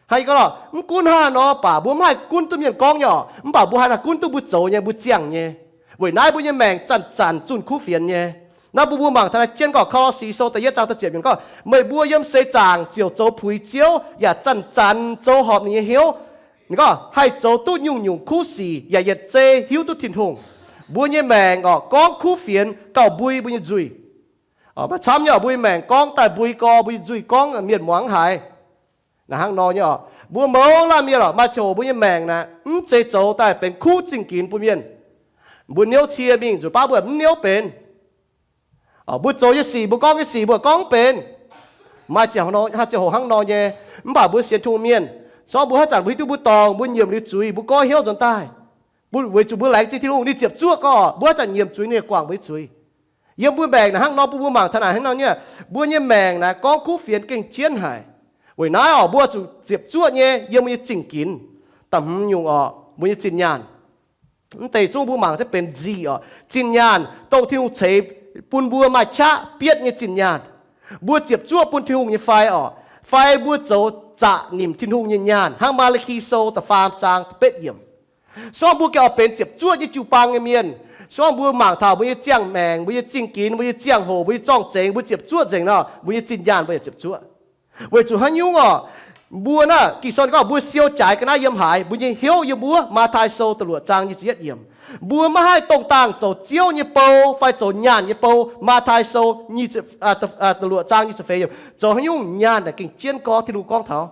Hnangv yie gorngv lorqc, mv gunv hnangv haaix nor baac mbuo mv haih gunv duqv mienh gorngv nyei oc, mv baac mbuo haih naaic gunv duqv mbuo zoux nyei, mbuo ziangh nyei. Weic naaiv mbuo nyei maengc zanc-zanc zunh kuv fienx nyei. Naaiv mbuo mbuo mangc taux naaiv jienv gorngv Ko^lo^si Sou da'yietv zaang da'ziepc yiemc gorngv, meih mbuo yiem seix zaangc ziouc zoux puix Ziouv yaac zanc-zanc zoux horpc ninh nyei hnyouv. Ninh gorngv haih zoux duqv nyungc-nyungc kuv sic yaac yietc zei hiuv duqv Tin-Hungh. Mbuo nyei maengc oc gorngv kuv fienx gauh mbui mbuo nyei nzuih. Maaih camv nyei oc, mbuo nyei maengc gorngv daaih mbui gorx, mbuo nyei nzuih gorngv mienh muangx haic. Naaic hnangv nor nyei oc, mbuo mouz laanh mienh oc, maaih ziangh hoc mbuo nyei maengc naaic mv zeiz zoux daaih benx kuv zingh ginx bun mienh. Mbuo niouv cie mingh nzunc baav mbuo mv niouv benx. Mbuo zoux nyei sic, mbuo gorngv nyei sic mbuo gorngv mv benx. Maaih ziangh hoc hnangv nor nyei. Mv baac mbuo sienx Tin-Hungh mienh, se gorngv mbuo haaix zanc mbuo hiuv duqv mbuo dorngc, mbuo nyiemc liuz zuiz, mbuo goiv hnyouv nzuonx daaih, weic zuqc mbuo laengz zingh Tin-Hungh, ninh ziepc zuoqv gorngv mbuo haaix zanc nyiemc zuiz ninh guangc mbuo nyei zuiz. Yiem mbuo maengc naaic hnangv nor, bun mbuo mangc taux naaic hnangv nor nyei, mbuo nyei maengc naaic gorngv kuv fienx gengh jienv haic. Weic naaiv oc, mbuo zuqc ziepc zuoqv nyei yiem mbuo nyei zingh ginx. Da'hmz nyungc oc, mbuo nyei zinh nyaanh. Mv deix zungv mbuo mangc daaih benx nzih oc, zinh nyaanh dongh Tin-Hungh ceix bun mbuo maaih qaqv bietv nyei zinh nyaanh. Mbuo ziepc zuoqv bun Tin-Hungh nyei fai oc, fai mbuo zoux zaqc nimc Tin-Hungh nyei nyaanh hnangv Maa^li^ki Sou da'faam zaang da'betv yiemc. Se gorngv mbuo gengh oix benx ziepc zuoqv nyei jiu-baang nyei mienh, se gorngv mbuo mangc taux mbuo nyei ziangh maengc, mbuo nyei zingh ginx, mbuo nyei ziangh hoc, mbuo nyei zorng-zengx, mbuo ziepc zuoqv nzengc nor, mbuo nyei zinh nyaanh mbuo yaac ziepc zuoqv. Weic zuqc haaix nyungc oc, mbuo naaiv Ging-Sou gorngv mbuo siou jaaix ga'naaiv yiem haaix, mbuo nyei hnyouv yiem wuov. Matv^taai Sou da'luoqc zaang nyic ziepc yietv yiemc. Mbuo maiv haih dongh dangh zoux Ziouv nyei bou fai zoux nyaanh nyei bou. Matv^taai Sou da'luoqc zaang nyic ziepc feix yiemc. Zoux haaix nyungc nyaanh naaic gengh jienv gorngv, Tin-Hungh gorngv taux.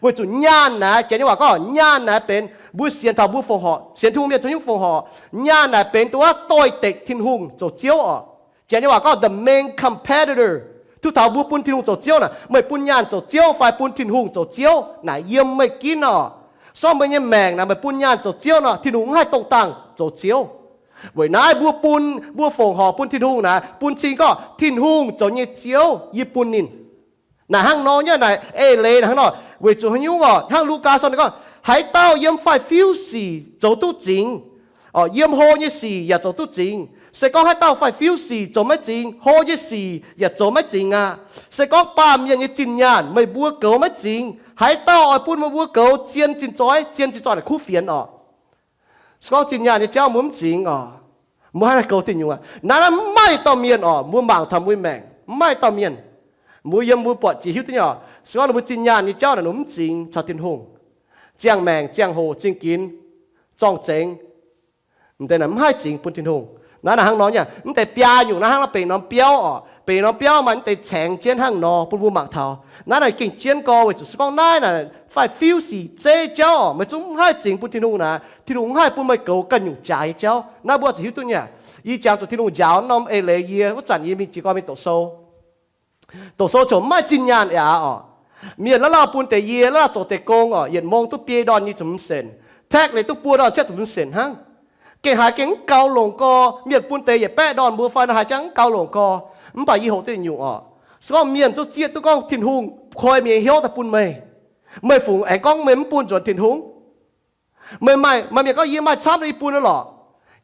Weic zuqc nyaanh naaic, janx nyei waac gorngv nyaanh naaic benx Mbuo sienx taux mbuo fongc horc, sienx Tin-Hungh mienh zoux nyungc fongc horc, nyaanh naaic benx duqv wuov doix-dekc Tin-Hungh zoux Ziouv oc. Janx nyei waac gorngv the main competitor. Tov taux mbuo bun Tin-Hungh zoux Ziouv naaic, meih bun nyaanh zoux Ziouv fai bun Tin-Hungh zoux Ziouv naaic yiem meih ginv oc. Sorng meih nyei maengc naaic meih bun nyaanh zoux Ziouv nor, Tin-Hungh mv haih dongh dangh zoux Ziouv. Weic naaiv mbuo bun, mbuo fongc horc bun Tin-Hungh naaic, bun cing gorngv Tin-Hungh zoux nyei Ziouv, yie bun ninh. Naaic hnangv nor nyei, naaic eix leiz naaic hnangv nor. Weic zuqc haaix nyungc oc? Hnangv Lugaa sou ninh gorngv, haaix dauh yiem faix-fiuv sic zoux duqv zingx, yiem hlo nyei sic yaac zoux duqv zingx. Se gorngv haaix dauh faix-fiuv sic zoux maiv zingx, hlo nyei sic yaac zoux maiv zingx aqv. Se gorngv baamh mienh nyei zinh nyaanh meih mbuo goux maiv zingx, haaix dauh oix bun meih mbuo goux zien zinh zoih, zien zinh zoih naaic kuv fienx oc. Se gorngv zinh nyaanh nyei jauv mbuo mv zingx oc, mbuo hnangv naaiv goux diuh nyungc aqv. Naaiv, naaiv mv maaih dauh mienh oc, mbuo mangc taux mbuo maengc mv maaih dauh mienh, mbuo yiem mbuo buatc jiex hiuv duqv nyei oc. Se gorngv ninh mbuo zinh nyaanh nyei jauv naaic ninh mbuo mv zingx caux Tin-Hungh, ziangh maengc ziangh hoc zingh ginx, zorng-zengx, mv deix naaic mv haih zingx bun Tin-Hungh. Naaiv naaic hnangv nor nyei, mv deix biaa nyungc naaiv hnangv nor benx norm biauv oc. Benx norm biauv maaih mv deix caengx jienv hnangv nor bun mbuo mangc taux. Naaiv naaic gengh jienv gorx weic zuqc se gorngv naaiv naaic faix-fiuv sic zeiv jauv oc, meih zungv mv haih zingx bun Tin-Hungh naaic, Tin-Hungh mv haih bun meih goux ganh nyungc jaaix nyei jauv. Naaiv mbuo oix zuqc hiuv duqv nyei. Yie jangx zuqc Tin-Hungh njaaux norm eix leiz yie wuov zanc yie mingh jiez gorn mingh doqc sou. Doqc sou ziouc mv maaih zinh nyaanh aqv oc. Mienh la'lauh bun deix yie, la'lauh zoux deix gong oc, yietc mong duqv biei ndorn nyei ziepc hmz cent, tax leiz duqv buo ndorn cietv ziepc hmz cent hnangv. Gengh haiz gengh mv gaux longc gorx. Mienh bun deix yietc baeqv ndorn mbuo fai naaiv haaix jangx mv gaux longc gorx. Mv baac yie hoqc duqv nyungc oc. Se gorngv mienh zungv zieqv duqv gorngv Tin-Hungh koi mienh nyei hnyouv daaih bun meih, meih fungc aengx gorngv meih mv bun nzuonx Tin-Hungh? Meih maaih, maaih mienh gorngv, yie maaih camv yie bun lorqc.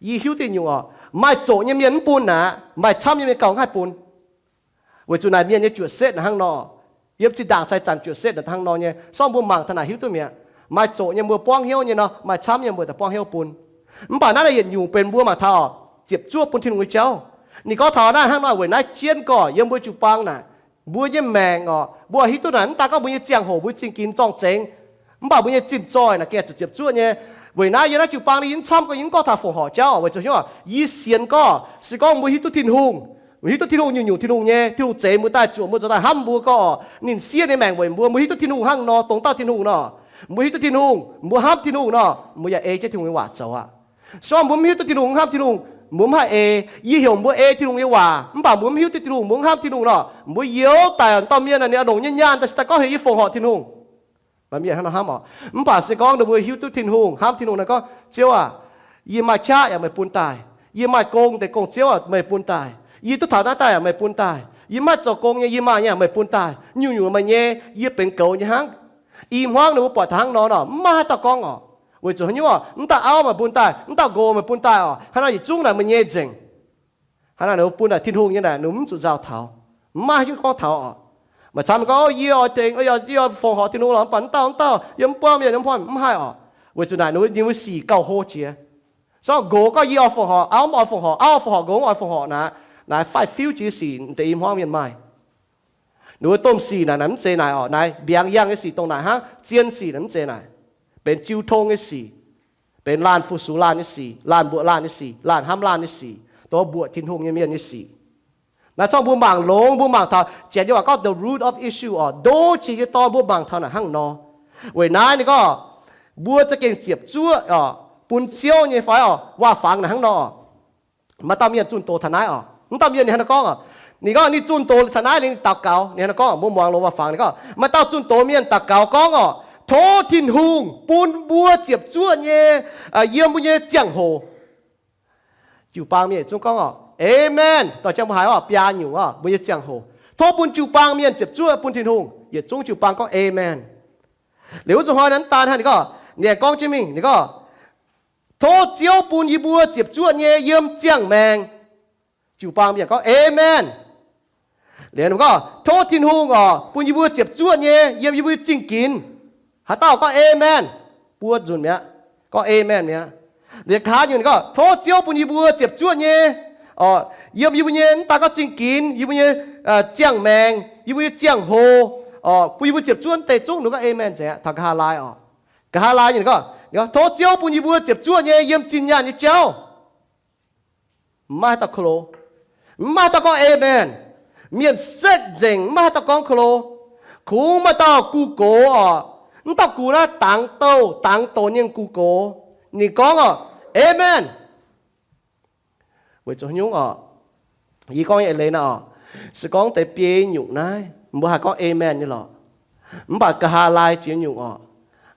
Yie hiuv duqv nyungc oc, maaih zoqc nyei mienh mv bun aqv, maaih camv nyei mienh gauh mv haih bun. Weic zuqc naaic mienh nyei juoqc setv naaic hnangv nor. Yiem zinh ndaangc cai zanc juoqc setv naaic hnangv nor nyei. Sorng mbuo mangc taux naaic hiuv duqv mi'aqv. Maaih zoqc nyei mbuo buangv hnyouv nyei nor, maaih camv nyei mbuo daaih buangv hnyouv bun. Mv baac naaiv naaic yietc nyungc benx mbuo mangc taux oc, ziepc zuoqv bun Tin-Hungh nyei jauv. Ninh gorngv taux naaiv hnangv nor, weic naaiv jienv gorx yiem mbuo jiu-baang naaic, mbuo nyei maengc oc, mbuo hiuv duqv naaic mv daan gorngv mbuo nyei ziangh hoc mbuo zingh ginx zorng-zengx, mv baac mbuo nyei zinh zoih naaic gengh zuqc ziepc zuoqv nyei. Weic naaiv yiem naaiv jiu-baang naaiv yie mv camv gorngv yie mv gorngv taux fongc horc jauv oc. Weic zuqc hnyouv oc, yie sienx gorngv se gorngv mbuo hiuv duqv Tin-Hungh, hiuv duqv Tin-Hungh nyungc-nyungc Tin-Hungh nyei, Tin-Hungh zeix mbuo daaih zuoqc mbuo zoux daaih hnamv mbuo gorngv oc, ninh siev ninh maengc weic mbuo, mbuo hiuv duqv Tin-Hungh hnangv nor, dongh dauh Tin-Hungh nor. Mbuo hiuv duqv Tin-Hungh, mbuo hnamv Tin-Hungh nor, mbuo yaac ei jienv Tin-Hungh nyei waac zoux aqv. Se gorngv mbuo mv hiuv duqv Tin-Hungh, mv hnamv Tin-Hungh, mbuo mv haih ei. Yie heuc mbuo ei Tin-Hungh nyei waac, mv baac mbuo mv hiuv duqv Tin-Hungh, mbuo mv hnamv Tin-Hungh nor, mbuo youz daic dauh mienh naaic ninh a'nongc nyei nyaanh daaih se daaih gorngv heuc yie fongc horc Tin-Hungh. Maaih mienh hnangv nor hnamv oc. Mv baac se gorngv ninh mbuo hiuv duqv Tin-Hungh, hnamv Tin-Hungh naaic gorngv, Ziouv aac, yie maaih qaqv yaac meih bun daaih. Yie maaih gong deix gong, Ziouv aac, meih bun daaih. Yie duqv taux naaiv daaih yaac meih bun daaih. Yie maiv zoux gong nyei, yie maaih nyei yaac meih bun daaih. Nyungc-nyungc meih nyei, yie benx goux nyei hnangv. I hmuangv ninh mbuo buatc taux hnangv nor nor, mv maaih haaix dauh gorngv oc. Weic zuqc haaix nyungc oc, mv dauh auv meih bun daaih, mv dauh nqox meih bun daaih oc, hnangv naaic yietc zungv naaic meih nyei nzengc. Hnangv naaic ninh mbuo bun naaic Tin-Hungh nyei naaic, ninh mbuo mv zuqc nzauh taux. Mv maaih haaix nyungc gorngv taux oc. Maaih camv ninh gorngv, yie oix dengx, yie oix fongc horc Tin-Hungh lorqc, mv baac mv dauh mv dauh, yie mv buangv mienh, mv buangv, mv haih oc. Weic zuqc naaic ninh mbuo, ninh mbuo sic gauh hlo jiex. Sorng nqox gorngv yie oix fongc horc, auv mv oix fongc horc, auv oix fongc horc, nqox mv oix fongc horc naaic, naaic faix-fiuv jiex sic deix i hmuangv mienh maaih. Ninh mbuo domh sic naaic, naaic mv zeiz naaic oc. Naaic mbiaangx yangh nyei sic dongh naaic hnangv. Zien sic naaic mv zeiz naaic. Benx jiu tong nyei sic, benx laanh fu-sux laanh nyei sic, laanh mbuoqc laanh nyei sic, laanh hnamv laanh nyei sic, dongh mbuoqc Tin-Hungh nyei mienh nyei sic. Naaiv zorqv mbuo mangc longx, mbuo mangc taux Janx nyei waac gorngv the root of issue oc, ndo jiex nyei dorn, mbuo mangc taux naaic hnangv nor. Weic naaiv ninh gorngv mbuo za'gengh ziepc zuoqv oc, bun Ziouv nyei fai oc, waac-fangx naaic hnangv nor. Maaih dauh mienh zunh doz taux naaiv oc. Mv dauh mienh ninh hnangv naaiv gorngv oc. Ninh gorngv ninh zunh doz taux naaiv liuz ninh daux gaux, ninh hnangv naaiv gorngv, mbuo muangx loz waac-fangx ninh gorngv, maaih dauh zunh doz mienh daux gaux gorngv oc, tov Tin-Hungh bun mbuo ziepc zuoqv nyei, yiem mbuo nyei ziangh hoc. Jiu-baang mienh yietc zungv gorngv oc, Aamen. Dorh jienv mbuo haiz oc, biaa nyungc oc, mbuo nyei ziangh hoc. Tov bun jiu-baang mienh ziepc zuoqv bun Tin-Hungh. Yietc zungv jiu-baang gorngv Aamen. Liuz wuov zuqc hnoi naaiv daan hnangv ninh gorngv, ninh aengx gorngv jienv mingh, ninh gorngv, tov Ziouv bun yie mbuo ziepc zuoqv nyei yiem ziangh maengc. Jiu-baang mienh gorngv, Aamen. Liuz ninh gorngv, tov Tin-Hungh oc, bun yie mbuo ziepc zuoqv nyei yiem yie mbuo zingh ginx. Haaix dauh gorngv Aamen? Buo nzunc mi'aqv. Gorngv Aamen mi'aqv. Liuz nqa'haav nyungc ninh gorngv, tov Ziouv bun yie mbuo ziepc zuoqv nyei, yiem yie mbuo nyei mv daan gorngv zingh ginx, yie mbuo nyei ziangh maengc, yie mbuo nyei ziangh hoc, bun yie mbuo ziepc zuoqv deix zungv. Ninh gorngv Aamen nzengc aqv. Taux nqa'haav laai oc. Nqa'haav laai nyungc ninh gorngv, tov Ziouv bun yie mbuo ziepc zuoqv nyei yiem zinh nyaanh nyei jauv. Mv maaih haaix dauh ko lo. Mv maaih haaix dauh gorngv Aamen. Mienh sekv nzengc, mv maaih haaix dauh gorngv ko lo. Kungx maaih dauh gu gox oc, Mv dauh gux naaiv dangx douh dangx doz nyei gux gox. Ninh gorngv oc, Amen. Weic zuqc haaix nyungc oc? Yie gorngv nyei eix leiz naaiv oc, se gorngv deix biei nyungc naaiv mbuo haih gorngv Amen nyei lorqc. Mv baac nqa'haav laai ziex nyungc oc,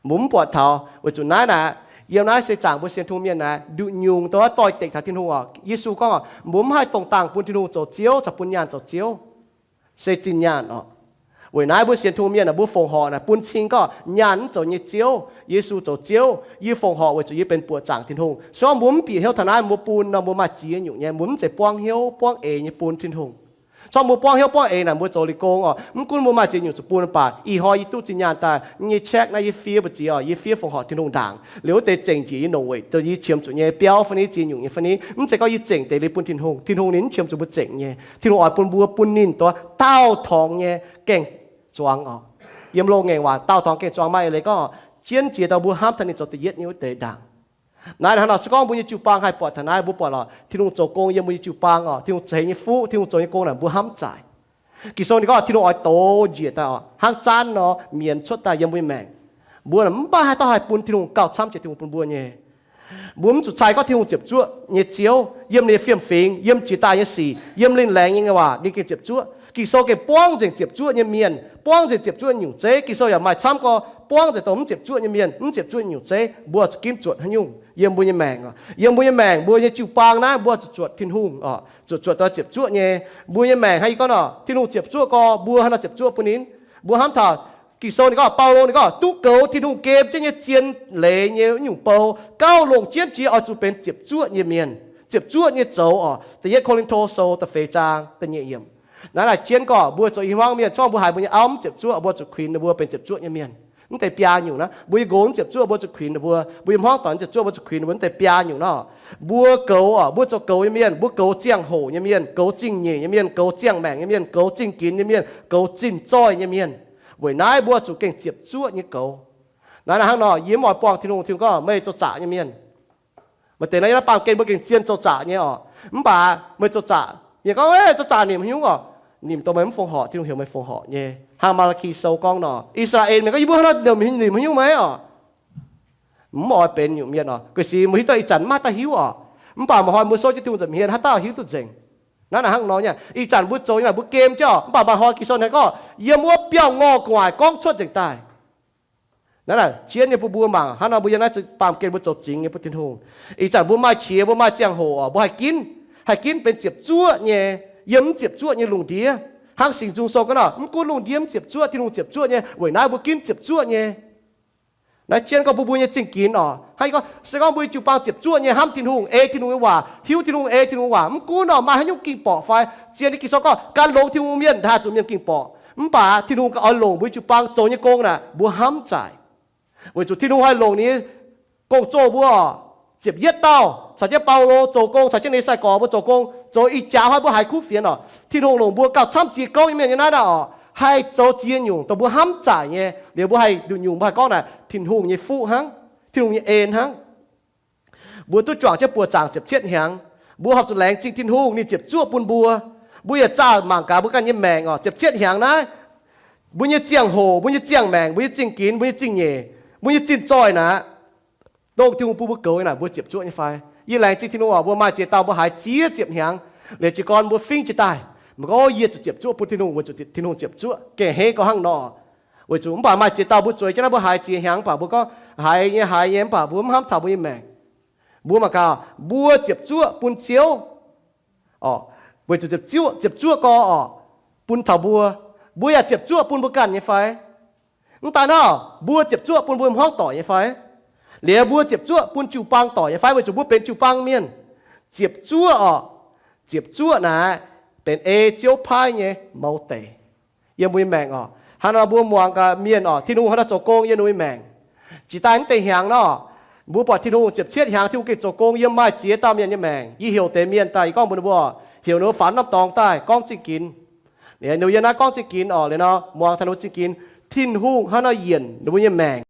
mbuo mv buatc taux. Weic zuqc naaiv naaic, yiem naaiv se zaangc mbuo sienx Tin-Hungh mienh naaic, nduqc nyungc doix-dekc taux Tin-Hungh oc. Yesu gorngv oc, mbuo mv haih dongh dangh bun Tin-Hungh zoux ziouv caux bun nyaanh zoux ziouv. Se zinh nyaanh oc. Weic naaiv mbuo sienx Tin-Hungh mienh naaic, mbuo fongc horc naaic bun cing gorngv nyaanh mv zoux nyei ziouv, Yesu zoux ziouv. Yie fongc horc weic zuqc yie benx buoqc zaangc Tin-Hungh. Se gorngv mbuo mv bieqc hnyouv taux naaiv, mbuo bun nor mbuo maaih ziex nyungc nyei, mbuo mv zeiz buangv hnyouv buangv eix nyei bun Tin-Hungh. Se gorngv mbuo buangv hnyouv buangv eix naaic, mbuo zoux liuz gong oc, mv gunv mbuo maaih ziex nyungc zuqc bun mv baac, ih hnoi yie duqv zinh nyaanh daaih nyei check naaiv, yie fiev mbu'ziex oc, yie fiev fongc horc Tin-Hungh ndaangc liuz wuov deix zengc njiec yie longc weic yie qiemx zuqc nyei biauv fai ni, ziex nyungc nyei fai ni. Mv zeiz gorngv yie zengc deix liuz bun Tin-Hungh. Tin-Hungh ninh mv qiemx zuqc mbuo zengc nyei. Tin-Hungh oix bun mbuo bun ninh doix daauh torngx nyei gaeng-zuangx oc. Yiem loz-ngaengc waac daauh torngx gaeng-zuangx maaih eix leiz gorngv, jienv jiex dauh mbuo hnamv taux ninh zoux da'yietv nyei wuov deix ndaangc. Naaiv hnangv nor, se gorngv mbuo nyei jiu-baang haih buatc taux naaiv, mbuo buatc lorqc, Tin-Hungh zoux gong yiem mbuo nyei jiu-baang oc, Tin-Hungh ceix nyei fuqv, Tin-Hungh zoux nyei gong naaic mbuo hnamv zaaic. Ging-Sou ninh gorngv Tin-Hungh oix dox njiec daaih oc, hnangv zaanv nor mienx cuotv daaih yiem mbuo nyei maengc. Mbuo mv baac haaix dauh haih bun Tin-Hungh gauh camv jiex Tin-Hungh bun mbuo nyei. Mbuo mv zuqc cai gorngv Tin-Hungh ziepc zuoqv nyei ziouv, yiem ninh nyei fiem-fingx, yiem jiex daaih nyei sic, yiem lingh laengz nyei waac ninh gengh ziepc zuoqv. Ging-Sou gengh buangv nzengc ziepc zuoqv nyei mienh, buangv nzengc ziepc zuoqv nyungc zeiv. Ging-Sou yaac maaih camv gorngv buangv nzengc dongh mv ziepc zuoqv nyei mienh, mv ziepc zuoqv nyungc zeiv. Mbuo zuqc ginv zuotc haaix nyungc yiem mbuo nyei maengc oc, yiem mbuo nyei maengc, mbuo nyei jiu-baang naaiv mbuo zuqc zuotc Tin-Hungh oc, zuqc zuotc daaih ziepc zuoqv nyei. Mbuo nyei maengc hnangv yie gorngv nor, Tin-Hungh ziepc zuoqv gorx, mbuo hnangv nor ziepc zuoqv bun ninh. Mbuo hnamv taux Ging-Sou ninh gorngv, Baulo ninh gorngv, duqv goux Tin-Hungh gem jienv nyei zien leiz nyei nyungc bou, gauh longc jienv jiex oix zuqc benx ziepc zuoqv nyei mienh, ziepc zuoqv nyei zoux oc. Da'yietv Ko^lin^to Sou da'feix zaang da'nyeic yiemc. Naaiv naaic jienv gorngv mbuo zoux i hmuangv mienh, se gorngv mbuo haiz mbuo nyei auv mv ziepc zuoqv, mbuo zuqc kuinx ninh mbuo benx ziepc zuoqv nyei mienh. Mv deix biaa nyungc naaiv, mbuo nyei nqox mv ziepc zuoqv, mbuo zuqc kuinx ninh mbuo. Mbuo nyei hmuangv doic mv ziepc zuoqv, mbuo zuqc kuinx ninh mbuo. Mv deix biaa nyungc naaiv, mbuo goux oc, mbuo zoux goux nyei mienh, mbuo goux ziangh hoc nyei mienh, goux zingh nyeic nyei mienh, goux ziangh maengc nyei mienh, goux zingh ginx nyei mienh, goux zinh zoih nyei mienh. Weic naaiv mbuo zuqc gengh ziepc zuoqv nyei goux. Naaiv hnangv nor, yie mv oix buangh Tin-Hungh. Tin-Hungh gorngv, meih zoux zaqc nyei mienh. Maaih deix naaiv yiem naaiv baamh gen mbuo gengh zien zoux zaqc nyei oc. Mv baac meih zoux zaqc, mienh gorngv, Ei, zoux zaqc nimc haaix nyungc oc? Nimc dongh meih mv fongc horc, Tin-Hungh heuc meih fongc horc nyei. Hnangv Maa^laa^ki Sou gorngv nor, Israel mienh gorngv, Yie mbuo hnangv nor nimc haaix nyungc meih oc? Mv oix benx nyungc mienh oc. Ga'sic mbuo hiuv duqv ih zanc maiv daaih hiuv oc. Mv baac maiv hnoi mbuo souv jienv Tin-Hungh nza'hmien haaix dauh hiuv duqv nzengc. Naaiv naaic hnangv nor nyei, ih zanc mbuo zoux nyei naaic mbuo gem jienv oc. Mv baac maiv hnoi Ging-Sou ninh gorngv, Yiem wuov biauv ngorh gu'nguaaic gorngv cuotv nzengc daaih. Naaiv naaic jienv nyei bun mbuo mangc hnangv nor, mbuo yiem naaiv baamh gen mbuo zoux zingx nyei bun Tin-Hungh. Ih zanc mbuo maaih qiex, mbuo maaih ziangh hoc oc, mbuo haih ginv, haih ginv benx ziepc zuoqv nyei, yiem mv ziepc zuoqv nyei lungh ndiev. Hnangv Singx Nzung Sou gorngv nor, mv gunv lungh ndiev mv ziepc zuoqv, Tin-Hungh ziepc zuoqv nyei. Weic naaiv mbuo ginv ziepc zuoqv nyei. Naaiv jienv gorngv bun mbuo nyei zingh ginx oc. Hnangv gorngv, se gorngv mbuo nyei jiu-baang ziepc zuoqv nyei hnamv Tin-Hungh, ei Tin-Hungh nyei waac, hiuv Tin-Hungh, ei Tin-Hungh waac, mv gunv nor maaih haaix nyungc ging-borqc fai, zien nyei Ging-Sou gorngv, gan longx Tin-Hungh mienh haih zuqc mienh ging-borqc. Mv baac Tin-Hungh oix longc mbuo jiu-baang zoux nyei gong naaic mbuo hnamv zaaic. Weic zuqc Tin-Hungh haih longc ninh nyei gong-zoh mbuo oc. Ziepc yietv dauh caux jienv Baulo zoux gong, caux jienv ninh nyei sai-gorx mbuo zoux gong, zoux ih jaax hnoi mbuo haiz kuv fienx oc. Tin-Hungh longc mbuo gauh camv ziex gouv nyei mienh nyei naaiv naaic oc, haih zoux ziex nyungc dongh mbuo hnamv zaaic nyei. Liuz mbuo haih nduqc nyungc mbuo haih gorngv naaic Tin-Hungh nyei fuqv hnangv, Tin-Hungh nyei en hnangv. Mbuo duqv juangc jienv buoz-zaangc ziepc cietv hnyangx. Mbuo horpc zuqc laengz zingh Tin-Hungh ninh ziepc zuoqv bun mbuo. Mbuo yietc zaah mangc gaax mbuo ganh nyei maengc oc, ziepc cietv hnyangx naaiv, mbuo nyei ziangh hoc, mbuo nyei ziangh maengc, mbuo nyei zingh ginx, mbuo nyei zingh nyeic, mbuo nyei zinh zoih naaic, dongh Tin-Hungh bun mbuo goux nyei naaic, mbuo ziepc zuoqv nyei fai? Yie laengz zingh Tin-Hungh oc, mbuo maaih ziex dauh mbuo haiz ziex ziepc hnyangx, liuz jiez gorn mbuo fingv jiez daaih, mbuo gorngv, Yie zuqc ziepc zuoqv bun Tin-Hungh, weic zuqc Tin-Hungh ziepc zuoqv, gengh hneiv gorngv hnangv nor. Weic zuqc mv baac maaih ziex dauh mbuo zueiz jienv naaiv, mbuo haiz ziex hnyangx mv baac mbuo gorngv, Haiz nyei, haiz nyei, mv baac mbuo mv hnamv taux mbuo nyei maengc. Mbuo mangc gaax, mbuo ziepc zuoqv bun Ziouv oc, weic zuqc ziepc zuoqv, ziepc zuoqv gorx oc, bun taux mbuo. Mbuo yaac ziepc zuoqv bun mbuo ganh nyei fai? Mv daaih nor, mbuo ziepc zuoqv bun mbuo hmuangv doic nyei fai? Liuz mbuo ziepc zuoqv bun jiu-baang doic nyei fai? Weic zuqc mbuo benx jiu-baang mienh. Ziepc zuoqv oc, ziepc zuoqv naaic benx ei Ziouv paaiv nyei mouz deic yiem mbuo nyei maengc oc. Hnangv nor mbuo muangx gaax mienh oc, Tin-Hungh hnangv nor zoux gong yiem ninh mbuo nyei maengc. Jiex daaih mv deix hnyangx nor, mbuo buatc Tin-Hungh ziepc cietv hnyangx Tin-Hungh gengh zoux gong yiem maaih ziex dauh mienh nyei maengc. Yie heuc deix mienh daaih, yie gorngv mbuox ninh mbuo, heuc ninh mbuo faaux norm dorngx daaih gorngv zingh ginx. Liuz ninh mbuo yiem naaiv gorngv zingh ginx oc, liuz nor muangx taux ninh mbuo zingh ginx, Tin-Hungh hnangv nor yienc ninh mbuo nyei maengc.